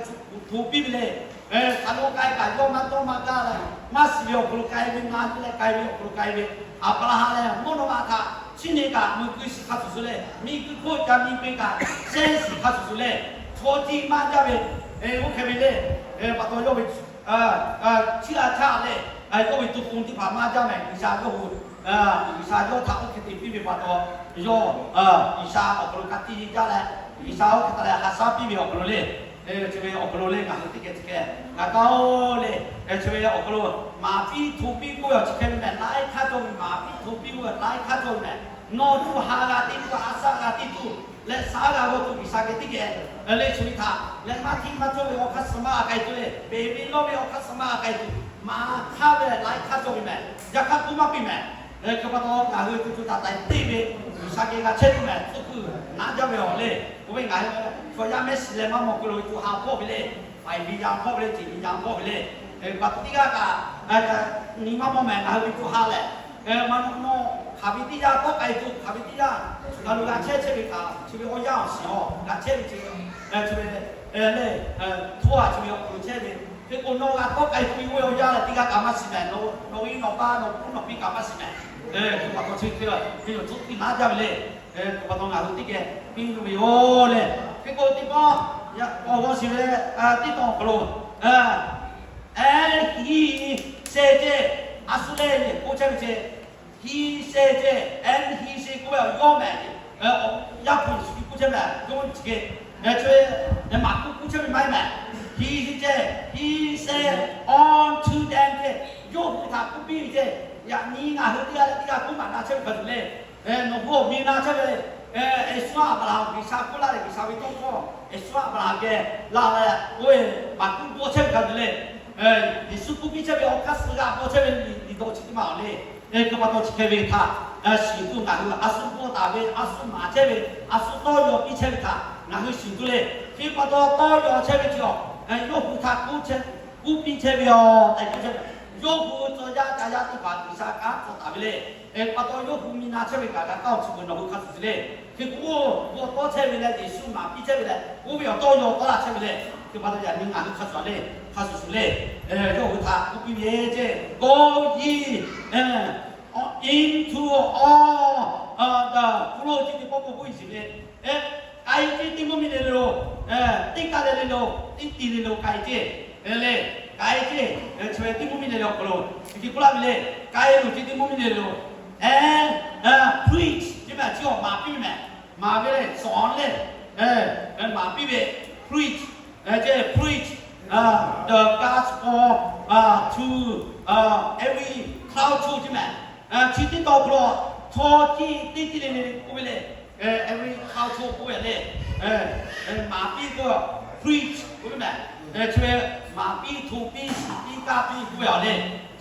hto piˇ ve le. Hk'aˬ lo k'ai kaꞈ yawˇ maˇ dawˇ maˇ gaˇ leh, maˇ shiˍ ve awˬ hk'aw lo k'ai ve, maˇ heˆ leh k'ai ve awˬ hk'aw lo k'ai ve, Aˍbraˍhanˍ lehˬ mvuhˇ naw ma htaꞈ chiˇ nyi kaꞈ meuꞈ keu shiˍ hk'a shuˍ shuˍ le, miˬ guiˬ hk'oˆ ca miˬ guiˬ kaꞈ shehˇ shiˍ hk'a shuˍ shuˍ le, chaw tiꞈ maˇ jaˇ ve, oˇ hk'e ve le, pa taw yawˇ ve chiˇ a chaˇ leh, yawˇ ve to pon teˇ hpaˍ maˇ jaˇ mehˍ. G'uiˬsha yawˇ hui, G'uiˬsha yawˇ htaꞈ oˇ hk'e te piˇ ve pa taw, yawˇ G'uiˬsha awˬ hk'aw lo ka tiꞈ yeˇ jaˇ leh, G'uiˬsha oˇ hk'e te leh ha shaˉ piˇ ve awˬ hk'aw lo le, chi ve awˬ hk'aw lo le ngaˬ hui teˇ geh chi hk'e g'a kaˇ-oˬ le. Chi ve awˬ hk'aw lo maˍ piˇ hto piˇ k'oˆ ve awˬ chi hk'e ve mehˍ, laiˉ hk'aˇ cawˇ ve maˍ piˇ hto piˇ k'oˆ ve laiˉ hk'aˇ cawˇ ve mehˍ. Nawˬ tuˬ ha g'a teˇ tuˬ, a shaˆ g'a teˇ tuˬ leh shaˉ g'a g'aw tuˬ G'uiˬsha geh teˇ geh le, chi ve htaꞈ leh maˇ hteˇ maˇ cawˇ ve awˬ hk'aˇ suh maˇ a k'ai tuˬ le, beˬ ve lawˇ ve awˬ hk'aˇ suh maˇ a k'ai tuˬ, maˍ hk'aˇ ve laiˉ hk'aˇ cawˇ ve mehˍ. Yaꞈ hk'aˇ k'oˆ maˇ piˇ mehˍ. Hk'e pa taw ngaˬ hui co co taiˍ taiˍ teˇ ve G'uiˬsha geh g'a chehˇ tuˬ mehˍ, tcuhˉ kuiˬ naˉ jaˇ ve awˬ le. K'oˆ ve ngaˬ hui chaw yaˇ mehˉ shiˍ leh maˇ mawˬ k'o lo ve co ha hpawˇ ve le, ฝ่ายวิญญาณ hpawˇ ve le, จิตวิญญาณ hpawˇ ve le. Hk'e pa taw teˇ g'aˇ kaꞈ nyi maˇ mawˬ mehˍ. Ngaˬ hui ve co ha lehˬ, maˇ nawˬ nawˬ hk'aˬ ve teˇ yanˇ tawˆ k'ai tuˬ, hk'aˬ ve teˇ yanˇ ngaˬ hui g'a chehˇ chehˇ ve kaꞈ chi ve awˬ yanˇ awˬ shiˍ awˬ g'a chehˇ ve chi le, hto a chi ve awˬ hk'aw lo chehˇ ve, hk'e k'o nawˬ g'a tawˆ k'ai tuˬ ve awˬ yanˇ lehˬ teˇ g'aˇ kaꞈ maˇ shiˍ mehˍ. Nawˬ ve nawˬ pa nawˬ hpu nawˬ piˇ kaꞈ maˇ shiˍ mehˍ. Hk'e pa taw chi hk'e ve yoˬ, tcuhˉ kuiˬ naˉ jaˇ ve le. Hk'e pa taw ngaˬ hui teˇ geh piˇ ve yoˬ le. Hk'e k'o teˇ pawˆ awˬ g'aw shiˍ ve teˇ tawn awˬ hk'aw lo, a, he said, a shu le k'oˆ chehˇ ve ceh, he said ceh, and he said k'oˆ ve awˬ yawˇ mehˍ. Yaˇ hpu Yeˍsuˆ Hkriꞈ k'oˆ chehˇ mehˍ, yawˇ chi hk'e, chi ve maˍ k'oˆ k'oˆ chehˇ ve maˇ heˆ mehˍ. He said ceh, he said unto them ceh, yawˇ hui htaꞈ k'oˆ piˇ ve ceh, yaꞈ nyi ngaˬ hui teˇ g'aˇ leh teˇ g'aˇ k'oˆ maˍ na chehˇ ve hk'a shuˍ le. Nawˬ hui awˬ mi na chehˇ ve, Eˍsuˆ Aˍbraˍhanˍ G'uiˬsha k'oˆ laˇ leh G'uiˬsha ve tawˇ hkawˇ Eˍsuˆ Aˍbraˍhanˍ geh la leh k'oˆ ve maˍ k'oˆ dawˇ chehˇ ve hk'a shuˍ le. Yeˍsuˆ k'oˆ piˇ chehˇ ve awˬ hk'aˇ suh g'a dawˇ chehˇ ve liꞈ dawˇ chi teˇ maˇ awˬ le. Hk'e pa taw chi hk'e ve htaꞈ shiˍ tuˬ ngaˬ hui a shu dawˇ taˍ ve, a shu maˍ chehˇ ve, a shu tawˇ yaw piˇ chehˇ ve htaꞈ ngaˬ hui shiˍ tuˬ le. Hk'e pa taw tawˇ yaw chehˇ ve chi awˬ, yawˇ hui htaꞈ k'oˆ chehˇ, k'oˆ piˇ chehˇ ve yoˬ tehꞈ k'oˆ chehˇ ve. Yawˇ hui tcuh yaˇ ca yaˇ teˇ hpaˍ G'uiˬsha kanˉ tcuh taˍ ve le. Hk'e pa taw yawˇ hui mi na chehˇ ve kaꞈ g'a kaˇ awˬ chi beuꞈ nawˬ hui hk'a shuˍ shuˍ le. Hk'e k'o, g'aw tawˇ chehˇ ve leh Yeˍsuˆ maˍ piˇ chehˇ ve leh oˇ ve awˬ tawˇ yaw tawˇ laˇ chehˇ ve le. Hk'e pa taw yaꞈ nyi ngaˬ hui hk'a shuˍ le, hk'a shuˍ shuˍ le, yawˇ hui htaꞈ k'oˆ piˇ ve ceh, go ye into all the world, chi teˇ pawˆ k'o k'oˆ ve shiˍ ve, k'ai ceh teˇ mvuhˇ miˬ le le lo, teˇ kaˆ le le lo, teˇ ti le lo k'ai ceh le, Kaˍiˉ ceˇ, chi ve teˇ mvuhˇ miˬ le le awˬ hk'aw lo, chi hk'e k'oˆ laˇ ve le, Kaˍiˉ lo chi teˇ mvuhˇ miˬ le le lo, and preach, chi ve chi awˬ maˍ piˇ ve mehˍ, maˍ ve le, sawˍ le, maˍ piˇ ve, preach, preach the gospel to every culture chi mehˍ. Chi teˇ taw hk'aw lo chaw ciˇ teˇ ciˇ le le k'oˆ ve le, every culture k'oˆ ve le, maˍ piˇ k'oˆ ve, preach k'oˆ ve mehˍ. Chi ve maˍ piˇ, hto piˇ, shiˍ piˇ, kaˇ piˇ k'oˆ ve le.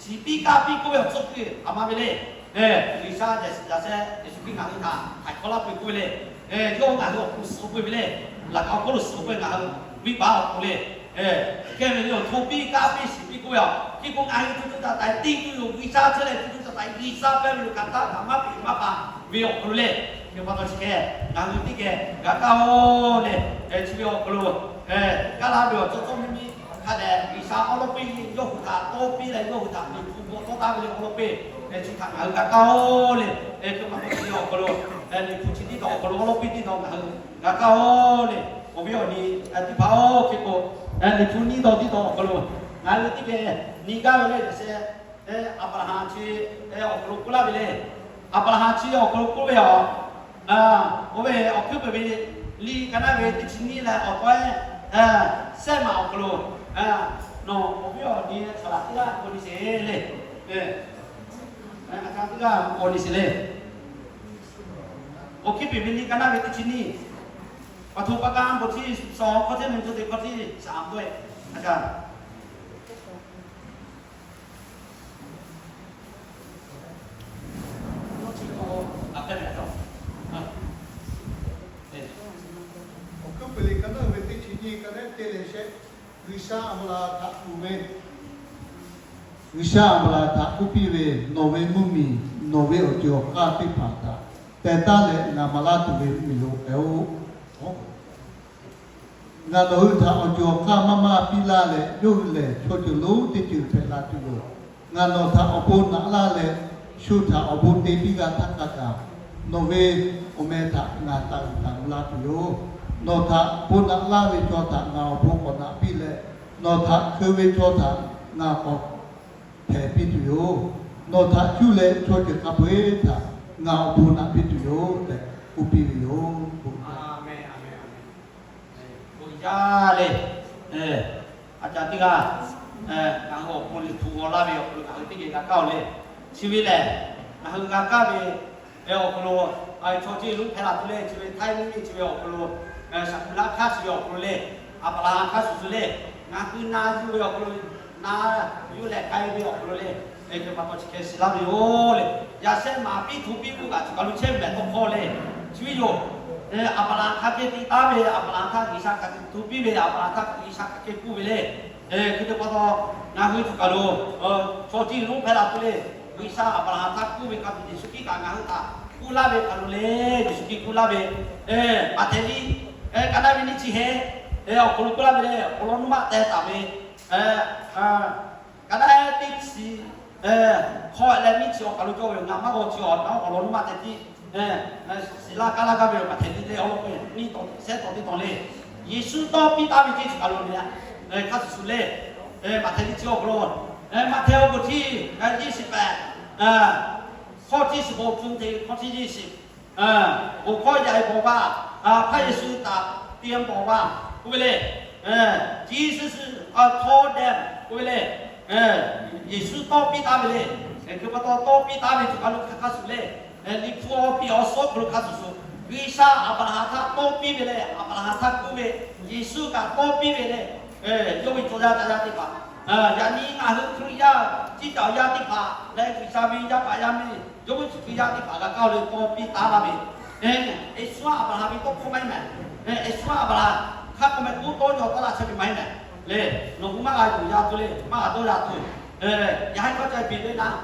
Shiˍ piˇ kaˇ piˇ k'oˆ ve awˬ tcuhˉ kuiˬ a ma ve le. G'uiˬsha yaꞈ sheh Yeˍsuˆ Hkriꞈ ngaˬ hui htaꞈ hk'aˬ hk'aw laˇ peuˬ k'oˆ ve le. Yawˇ ngaˬ hui awˬ hk'aw lo suhˍ peuˬ ve le. Laꞈ ka awˬ hk'aw lo suhˍ peuˬ ngaˬ hui venˇbaˆ awˬ hk'aw lo le. Hk'e ve le, hto piˇ kaˇ piˇ shiˍ piˇ k'oˆ ve a, hk'e k'o ngaˬ hui co co taiˍ taiˍ teˇ ceuˬ yoˬ. G'uiˬsha chi lehˬ co co taiˍ taiˍ G'uiˬsha pehˇ ve yoˬ. Kaꞈ taˇ kaꞈ maˇ peꞈ maˇ pa ve awˬ hk'aw lo le. Hk'e pa taw chi hk'e ngaˬ hui teˇ geh g'a kaˇ-oˬ le. Chi ve awˬ hk'aw lo kaˇ laˇ ve awˬ cawˇ cawˇ miˇ miˇ hk'a dehꞈ G'uiˬsha awˉ lawˉ piˇ yawˇ hui htaꞈ tawˇ piˇ leh yawˇ hui htaꞈ Liꞈ hpu bvuhꞈ tawˇ taˍ ve le awˉ lawˉ piˇ, chi htaꞈ ngaˬ hui g'a kaˇ-oˬ le. Hk'e pa taw chi ve awˬ hk'aw lo Liꞈ hpu chi teˇ taw awˬ hk'aw lo awˉ lawˉ piˇ teˇ taw ngaˬ hui g'a kaˇ-oˬ le. Awˬ viˉ awˬ nyi teˇ hpaˍ-oˬ, hk'e k'o Liꞈ hpu nyiˇ taw teˇ taw awˬ hk'aw lo ngaˬ hui teˇ geh nyi gaˇ ve le. Yaꞈ sheh Aˍbraˍhanˍ chi awˬ hk'aw lo k'oˆ laˇ ve le. Aˍbraˍhanˍ chi awˬ hk'aw lo k'oˆ ve a, oˇ ve awˬ hkuiˉ peuˬ ve liꞈ ka naˆ ve teˇ chi nyiˇ leh awˬ tawehˉ shehˆ maˬ awˬ hk'aw lo, nawˬ awˬ viˉ awˬ nyi saˍ laꞈ teˇ g'aˇ k'oˆ ni sheˍ le. Aˍbraˍhanˍ teˇ g'aˇ k'oˆ ni sheˍ le. Awˬ hkuiˉ peuˬ ve liꞈ ka naˆ ve teˇ chi nyiˇ, pa hto pa kaˇ bon chi suhˍ hkawˇ teˇ nyi co teˇ hkawˇ teˇ shaˍ a to e, a Awˬ hkuiˉ peuˬ liꞈ ka naˆ ve teˇ chi nyiˇ ka naˆ teˇ leh shehˆ, G'uiˬsha Aˍbraˍhanˍ htaꞈ kuˬ ve, G'uiˬsha Aˍbraˍhanˍ htaꞈ k'oˆ piˇ ve, Nawˬ ve mvuhˇmiˬ, nawˬ ve awˬ ceuˬ awˬ hk'aˇ teˇ hpaˍ htaꞈ teh taˉ leh ngaˬ maˍ laˇ tuˬ ve mvuhˇmiˬ lo hpehꞈ-oˆ. Ngaˬ nawˬ hui htaꞈ awˬ ceuˬ awˬ hk'aˇ maˇ maˇ piˇ laˇ leh, yawˇ hui lehˬ chaw ceuˬ lonˉ teˇ ceuˬ hpehꞈ la tuˬ yoˬ. Ngaˬ nawˬ htaꞈ awˬ bon naꞈ laˇ leh, shu htaꞈ awˬ bon te piˇ g'a htaˇ hk'a kaꞈ, nawˬ ve awˬ meh htaꞈ ngaˬ taˍ uiˍ taˍ mvuh la tuˬ yoˬ. Nawˬ htaꞈ bon naꞈ laˇ ve chaw htaꞈ ngaˬ awˬ bon k'awꞈ naꞈ piˇ leh, nawˬ htaꞈ hkeu ve chaw htaꞈ ngaˬ k'awꞈ hpehˍ piˇ tuˬ yoˬ. Nawˬ htaꞈ cuˇ leh chaw ceuˬ hk'a peu-eˬ htaꞈ ngaˬ awˬ bon naꞈ piˇ tuˬ yoˬ tehꞈ k'oˆ piˇ ve yoˬ. Bon yaˇ le, a ca teˇ g'aˇ, ngaˬ hui awˬ pon Liꞈ hpu g'aw laˇ ve awˬ hk'aw lo ngaˬ hui teˇ geh g'a kaˇ-oˬ le. Chi ve lehˬ, ngaˬ hui g'a kaˇ ve awˬ hk'aw lo, chaw ceˇ lonˉ hpehꞈ la tuˬ le. Chi ve Htaiˇ mvuhˇmiˬ chi ve awˬ hk'aw lo, Shaˍ hpu laˇ hk'aˇ chi ve awˬ hk'aw lo le, Aˍbraˍhanˍ hk'aˇ suhˍ suhˍ le, ngaˬ hui na yuˬ ve awˬ hk'aw lo, na yuˬ leh k'ai ve awˬ hk'aw lo le, hk'e pa taw chi hk'e shiˍ laˇ ve yoˬ le. Yaꞈ shehˆ maˍ piˇ hto piˇ k'oˆ kaꞈ chi kaˬ lo chehˇ mehˍ tawˇ hkawˇ le. Chi ve yoˬ, Aˍbraˍhanˍ hk'a hk'e te taˉ ve, Aˍbraˍhanˍ htaꞈ G'uiˬsha hk'a hk'e hto piˇ ve, Aˍbraˍhanˍ htaꞈ G'uiˬsha hk'a hk'e k'oˆ ve le. Hk'e te pa taw, ngaˬ hui chi kaˬ lo chaw ceˇ lonˉ hpehꞈ la tuˬ le. G'uiˬsha Aˍbraˍhanˍ htaꞈ k'oˆ ve hk'a tuˬ Yeˍsuˆ Hkriꞈ kaꞈ ngaˬ hui htaꞈ k'oˆ laˇ ve hk'a lo le. Yeˍsuˆ Hkriꞈ k'oˆ laˇ ve, Maꞈhtehˍ liꞈ ka naˆ ve nyiˇ chi heh awˬ hk'aw lo k'oˆ laˇ ve le, awˬ lawn nuˇ maˆ teh taˍ ve ka naˆ teˇ chi hkawˇ leh nyiˇ chi awˬ hk'aw lo cawˇ ve yoˬ. Ngaˬ maˇ g'aw chi awˬ na awˬ lawn nuˇ maˆ teh tiˉ shiˍ laˇ kaˇ laˇ gaˇ ve yoˬ. Maꞈhtehˍ liꞈ le awˬ lawn k'o nyiˇ taw shehˆ taw teˇ taw le. Yeˍsuˆ tawˇ piˇ taˉ ve ceˇ chi kaˬ lo le, hk'a shuˍ shuˍ le. Maꞈhtehˍ liꞈ chi awˬ hk'aw lo, Maꞈhtehˍ awˬ bon chi nyiˇ chi pehˍ, hkawˇ chi suhˍ bon hpfuhˇ te hkawˇ chi nyiˇ chi, awˬ hkawˇ yaꞈ e bawˬ baˆ, hpaˇ Yeˍsuˆ htaꞈ te bawˬ baˆ k'oˆ ve le. Jesus told them k'oˆ ve le. Yeˍsuˆ tawˇ piˇ taˉ ve le. Hk'e pa taw tawˇ piˇ taˉ ve chi kaˬ lo hk'a hk'a shuˍ le. Liꞈ hpu awˬ piˇ awˬ suhˉ hk'aw lo hk'a shuˍ shuˍ, G'uiˬsha Aˍbraˍhanˍ htaꞈ tawˇ piˇ ve leh, Aˍbraˍhanˍ htaꞈ k'oˆ ve, Yeˍsuˆ kaꞈ tawˇ piˇ ve leh, yawˇ ve chaw yaˇ ca yaˇ teˇ hpaˍ, yaꞈ nyi ngaˬ hui Hkriꞈ yaˇ ciˉ caꞈ yaˇ teˇ hpaˍ leh G'uiˬsha ve yaˇ paˍ yaˇ miˇ, yawˇ ve chi Hkriꞈ yaˇ teˇ hpaˍ g'a kaˇ-oˬ le, tawˇ piˇ taˉ laˇ ve. Eˬ, Eˍsuˆ Aˍbraˍhanˍ ve tawˇ hkawˇ maˇ heˆ mehˍ. Eˬsuˆ Aˍbraˍhanˍ hk'a k'awꞈ meh k'oˆ tawˇ yaw taˉ laˇ chehˇ ve maˇ heˆ mehˍ le. Nawˬ hui maˇ g'a yuˬ yaˇ tuˬ le, maˇ g'a dawˇ yaˇ tuˬ. Yaꞈ hk'aˇ ca piˇ ve naˉ,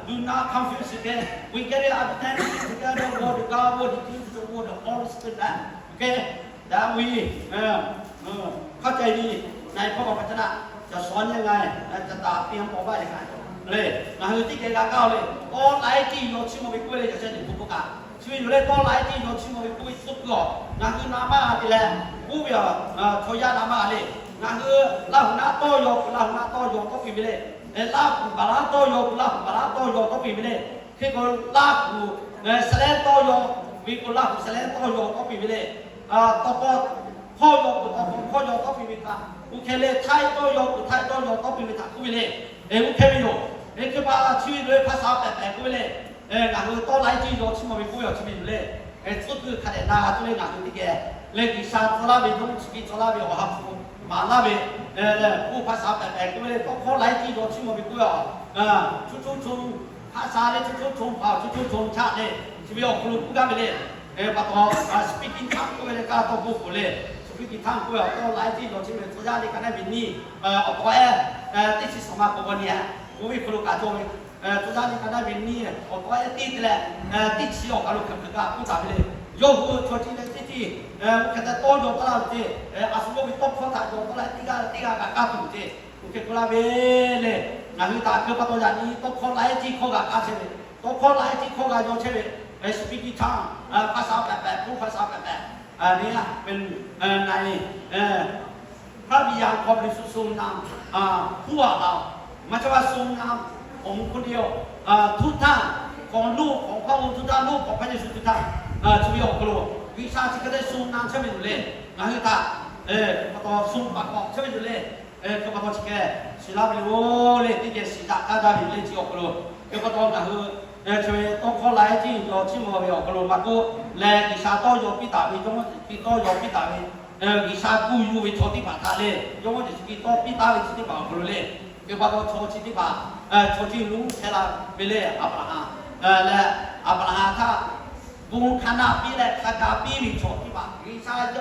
do not confuse again. We get it understanding together what the God, what the Jesus, what the Holy Spirit does. Okay? That we, hk'a ca e ni, na e hkawˇ pa pa ca naˆ, ca shaw nyi nga e, ca taˍ piˇ ha k'awꞈ baˆ e ka le. Ngaˬ hui teˇ geh g'a kaˇ-oˬ le. Tawˇ laiˉ tiˉ yaw chiˇ mvuh ve k'oˆ ve le, yaꞈ sheh Liꞈ hpu k'oˆ kaꞈ, chi ve yoˬ le. Tawˇ laiˉ tiˉ yaw chiˇ mvuh ve k'oˆ ve tcuhˉ kuiˬ awˬ, ngaˬ hui na maˇ g'a te leh, k'oˆ ve a, chaw yaˇ na maˇ g'a le. Ngaˬ hui Laˇ huˍ naˆ tawˇ yaw kuˬ Laˇ huˍ naˆ tawˇ yaw tawˇ piˇ ve le. Laˇ huˍ baˬ laˉ tawˇ yaw kuˬ Laˇ huˍ baˬ laˉ tawˇ yaw tawˇ piˇ ve le. Hk'e k'o, Laˇ huˍ suh leh tawˇ yaw ve k'o, Laˇ huˍ suh leh tawˇ yaw tawˇ piˇ ve le. Tawˇ hkawˇ hkawˇ yaw kuˬ tawˇ hkawˇ hkawˇ yaw tawˇ piˇ ve htaꞈ, oˇ hk'e leh htaiˇ tawˇ yaw kuˬ htaiˇ tawˇ yaw tawˇ piˇ ve htaꞈ k'oˆ ve le. Oˇ hk'e ve yoˬ. Hk'e pa chi ve lo e hpaˇ sha pehꞈ pehꞈ k'oˆ ve le. Ngaˬ hui tawˇ laiˉ ceuˬ yaw chiˇ mvuh ve k'oˆ ve awˬ chi ve yoˬ le. Tcuhˉ kuiˬ hk'a dehꞈ na g'a tuˬ le ngaˬ hui teˇ geh leh G'uiˬsha tcuh laˇ ve, yawˇ chi hk'e tcuh laˇ ve awˬ ha hpu maˍ laˇ ve, oˇ hpaˇ sha pehꞈ pehꞈ k'oˆ ve le, tawˇ hkawˇ laiˉ ceuˬ yaw chiˇ mvuh ve k'oˆ ve a, cuˇ cuˇ co, hpaˇ sha le cuˇ cuˇ co, hpaˇ cuˇ cuˇ co chaꞈ le, chi ve awˬ hk'aw lo k'oˆ gaˇ ve le. Pa taw, speaking tongue k'oˆ ve le, kaˇ tawˇ hkawˇ k'oˆ le, speaking tongue k'oˆ ve awˬ tawˇ laiˉ ceuˬ yaw chiˇ mvuh ve tcuh yaˇ le ka naˆ ve nyi, awˬ tawꞈ ehˉ teˇ chi suhˍ ma k'awꞈ k'awꞈ nyi a, oˇ ve hk'aw lo kaꞈ cawˬ ve tcuh yaˇ le ka naˆ ve nyi awˬ tawꞈ ehˉ teˇ te leh teˇ chi awˬ kaˬ lo hk'aˬ hk'aˬ kaꞈ k'oˆ taˍ ve le. Yawˇ hui chaw chi leh teˇ chi, oˇ hk'e te tawˇ yaw taˇ laˇ ve ce, a shu yawˇ ve tawˇ hkawˇ htaꞈ yaw tawˆ leh teˇ g'aˇ teˇ g'aˇ kaꞈ kaˇ tuˬ ce, oˇ hk'e k'oˆ laˇ ve le. Ngaˬ hui htaꞈ hk'e pa taw yaꞈ nyi tawˇ hkawˇ laiˉ ceuˬ hkawˇ g'a kaˇ chehˇ ve, tawˇ hkawˇ laiˉ ceuˬ hkawˇ g'a yaw chehˇ ve, speaking tongue, hpaˇ sha pehꞈ pehꞈ, oˇ hpaˇ sha pehꞈ pehꞈ, พระวิญญาณของพระบริสุทธิ์ทรงนำ ผู้ว่าเรา maˇ chaˇ maˇ ทรงนำ ของคนเดียว ทุกท่าน ของลูกของพระองค์ทุกท่าน ลูกของพระเยซูทุกท่าน chi ve awˬ hk'aw lo G'uiˬsha chi hk'e te ทรงนำ chehˇ ve yoˬ le. Ngaˬ hui htaꞈ pa taw ทรงประกอบ chehˇ ve yoˬ le. Hk'e pa taw chi hk'e shiˍ laˇ ve yoˬ le, teˇ geh shiˍ daꞈ kaˇ gaˇ ve yoˬ le chi awˬ hk'aw lo. Hk'e pa taw ngaˬ hui chi ve tawˇ hkawˇ laiˉ ceuˬ yaw chiˇ mvuh ve awˬ hk'aw lo maˇ k'oˆ leh, G'uiˬsha tawˇ yaw piˇ taˍ ve, Jawˇmawˇ Yeˍsuˆ Hkriꞈ tawˇ yaw piˇ taˍ ve, G'uiˬsha kuˬ yuˬ ve chaw teˇ hpaˍ htaꞈ le, Jawˇmawˇ Yeˍsuˆ Hkriꞈ tawˇ piˇ taˍ ve chi teˇ hpaˍ awˬ hk'aw lo le. Hk'e pa taw chaw chi teˇ hpaˍ, chaw chi lu hpehꞈ la ve le, Aˍbraˍhanˍ leh Aˍbraˍhanˍ htaꞈ bon hk'a naˆ piˇ leh hk'a ga piˇ ve chaw teˇ hpaˍ, G'uiˬsha yawˇ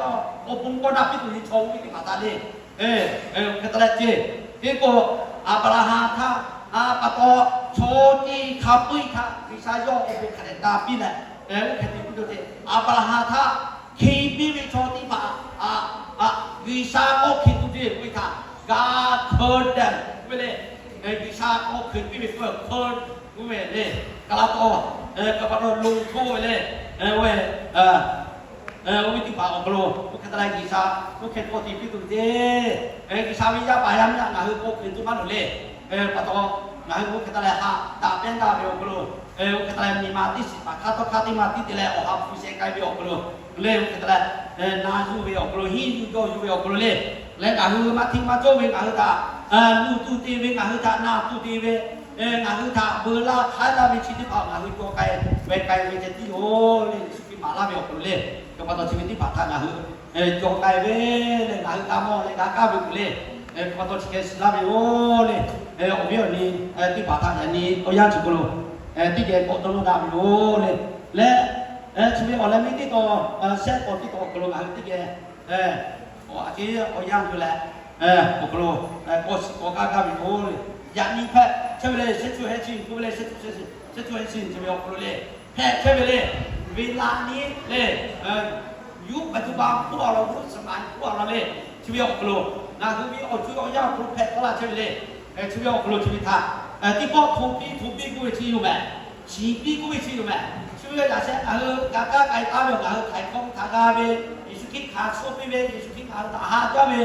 awˬ bon k'awꞈ naˆ piˇ tuˬ ve chaw oˇ ve teˇ hpaˍ htaꞈ le. Hk'e te leh ce, hk'e k'o, Aˍbraˍhanˍ htaꞈ pa taw chaw teˇ hk'a peu-eˬ htaꞈ G'uiˬsha yawˇ awˬ bon hk'a dehꞈ ga piˇ leh, oˇ hk'e te piˇ tuˬ ce, Aˍbraˍhanˍ htaꞈ hkiˬ piˇ ve chaw teˇ hpaˍ, G'uiˬsha k'awꞈ hkiˬ tuˬ ve k'oˆ ve htaꞈ ga hkeuꞈ dehꞈ k'oˆ ve le. G'uiˬsha k'awꞈ hkiˬ piˇ ve k'oˆ ve hkeuꞈ k'oˆ ve le. Kaˇ laˇ tawˇ, hk'e pa taw lo hkawˇ ve le, oˇ ve teˇ hpaˍ awˬ hk'aw lo oˇ hk'e te leh G'uiˬsha oˇ hk'e k'awꞈ te piˇ tuˬ ve ce. G'uiˬsha ve yaˇ paˍ yaˇ miˇ htaꞈ ngaˬ hui k'awꞈ hkiˬ tuˬ maˇ loˍ le. Pa taw ngaˬ hui oˇ hk'e te leh haꞈ daꞈ pehnˇ daꞈ ve awˬ hk'aw lo, oˇ hk'e te leh miˬ ma teˇ shiˍ paˍ hk'aˇ tawˇ hk'aˇ teˇ ma tiˉ te leh awˬ ha hpu sheh k'ai ve awˬ hk'aw lo le, oˇ hk'e te leh na yuˬ ve awˬ hk'aw lo, hiˉ yuˬ jaw yuˬ ve awˬ hk'aw lo le, leh ngaˬ hui maˇ hteˇ maˇ cawˇ ve ngaˬ hui htaꞈ nuˬ tuˬ te ve, ngaˬ hui htaꞈ na tuˬ te ve, ngaˬ hui htaꞈ beu laˇ hk'aiˉ laˇ ve chi teˇ hpaˍ ngaˬ hui cawˬ k'ai ve k'ai ve ceh tiˉ yoˬ le. Yeˍsuˆ Hkriꞈ maˍ laˇ ve awˬ hk'aw lo le, hk'e pa taw chi ve teˇ hpaˍ htaꞈ ngaˬ hui cawˬ k'ai ve le, ngaˬ hui g'a mawˬ leh g'a kaˇ ve yoˬ le. Hk'e pa taw chi hk'e shiˍ laˇ ve yoˬ le. Awˬ viˉ awˬ nyi teˇ hpaˍ htaꞈ yaꞈ nyi awˬ yanˇ chi hk'aw lo teˇ geh k'awꞈ dawˇ nawˇ daꞈ ve yoˬ le. Leh chi ve awˬ leh miˇ teˇ taw, shehˆ taw teˇ taw awˬ hk'aw lo ngaˬ hui teˇ geh a ciˉ awˬ yanˇ tuˬ leh awˬ hk'aw lo k'awꞈ shiˍ k'awꞈ kaˇ gaˇ ve yoˬ le. Yaꞈ nyi hpehꞈ chehˇ ve le, shehˆ cuˇ hehˆ chi k'oˆ ve le, shehˆ cuˇ hehˆ chi ve awˬ hk'aw lo le, hpehꞈ chehˇ ve le. Ve laꞈ nyi le, yuˇ ปัจจุบัน k'oˆ a law, yuˇ สมัย k'oˆ a law le, chi ve awˬ hk'aw lo ngaˬ hui ve awˬ cuˇ awˬ yanˇ awˬ hk'aw lo hpehꞈ tawˆ la chehˇ ve le. Chi ve awˬ hk'aw lo chi ve htaꞈ teˇ pawˆ hto piˇ hto piˇ k'oˆ ve chi yoˬ mehˍ. Shiˍ piˇ k'oˆ ve chi yoˬ mehˍ. Chi ve yaꞈ sheh ngaˬ hui g'a kaˇ k'ai taˍ ve awˬ, ngaˬ hui htaiˍ hkawˇ htaꞈ g'a ve, Yeˍsuˆ Hkriꞈ hkanˍ suh piˇ ve, Yeˍsuˆ Hkriꞈ ngaˬ hui htaꞈ ha jaˇ ve,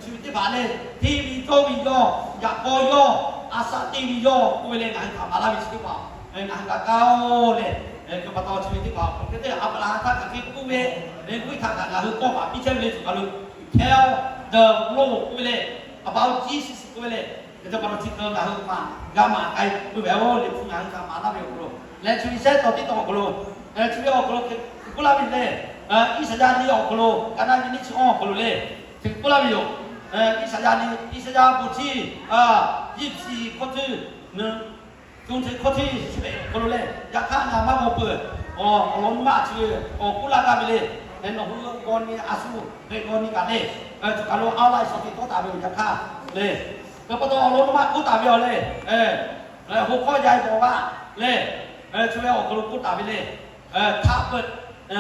chi ve teˇ hpaˍ le, hteˇ ve cawˇ ve yawˇ, yaꞈ k'aw yawˇ, a shaꞈ te ve yawˇ k'oˆ ve le, ngaˬ hui htaꞈ maˍ laˇ ve chi teˇ hpaˍ ngaˬ hui g'a kaˇ-oˬ le. Hk'e pa taw chi ve teˇ hpaˍ hk'e te Aˍbraˍhanˍ htaꞈ kaꞈ hk'e k'oˆ ve, ve k'oˆ ve htaꞈ kaꞈ ngaˬ hui kawˆ paˍ piˇ chehˇ ve le, tuˬ kaˬ lo tell the world k'oˆ ve le, about Jesus k'oˆ ve le. Hk'e te pa taw chi hk'e ngaˬ hui maˍ g'a maˍ k'ai ve awˬ le, hpu ngaˬ hui htaꞈ maˍ laˇ ve awˬ hk'aw lo leh chi ve shehˆ taw teˇ taw awˬ hk'aw lo, chi ve awˬ hk'aw lo hk'e k'oˆ laˇ ve le, Iˉsaˍyaˆ liꞈ awˬ hk'aw lo, ka naˆ ve nyiˇ chi awˬ hk'aw lo le, hk'e k'oˆ laˇ ve yoˬ. Iˉsaˍyaˆ liꞈ, Iˉsaˍyaˆ บทที่ ยี่สิบสี่ ข้อที่ หนึ่ง จนถึงข้อที่สิบเอ็ด awˬ hk'aw lo le, yaꞈ hk'aˇ ngaˬ maˇ g'aw peuˬ. Awˬ lawn maˇ chi ve awˬ k'oˆ laˇ gaˇ ve le. Nawˬ hui g'aw nyi a shu hk'e g'aw nyi kaꞈ le, tuˬ kaˬ lo a laˇ shaw tiꞈ tawˆ taˍ ve awˬ yaꞈ hk'aˇ le. Hk'e pa taw awˬ lawn maˇ k'oˆ taˍ ve awˬ le, หัวข้อใหญ่บอกว่า le, chi ve awˬ hk'aw lo k'oˆ taˍ ve le, htaꞈ peuˬ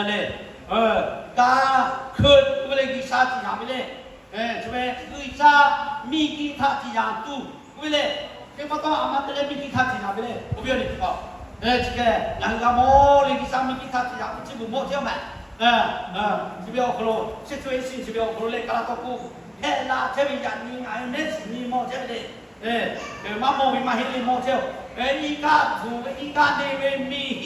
le, ga hkeuꞈ k'oˆ ve le, G'uiˬsha ciˍ yanˍ ve le. Chi ve G'uiˬsha miˬguiˬ htaꞈ ciˍ yanˍ tuˬ k'oˆ ve le. Hk'e pa taw a ma te leh miˬguiˬ htaꞈ ciˍ yanˍ ve le, awˬ viˉ awˬ nyi teˇ hpaˍ. Chi hk'e ngaˬ hui g'a mawˬ le, G'uiˬsha miˬguiˬ htaꞈ ciˍ yanˍ ve chi beuꞈ mawˬ chehˇ mehˍ. chi ve awˬ hk'aw lo, chi hk'e ve awˬ hk'aw lo leh Kaˍlaˍtaw hpehꞈ la chehˇ ve yaꞈ nyi ngaˬ hui mehˆ shiˍ nyi mawˬ chehˇ ve le. Maˇ mawˬ ve maˇ heˆ le mawˬ chehˇ-oˬ. Iˉ kaˆ tuˬ ve iˉ kaˆ ne ve miˬ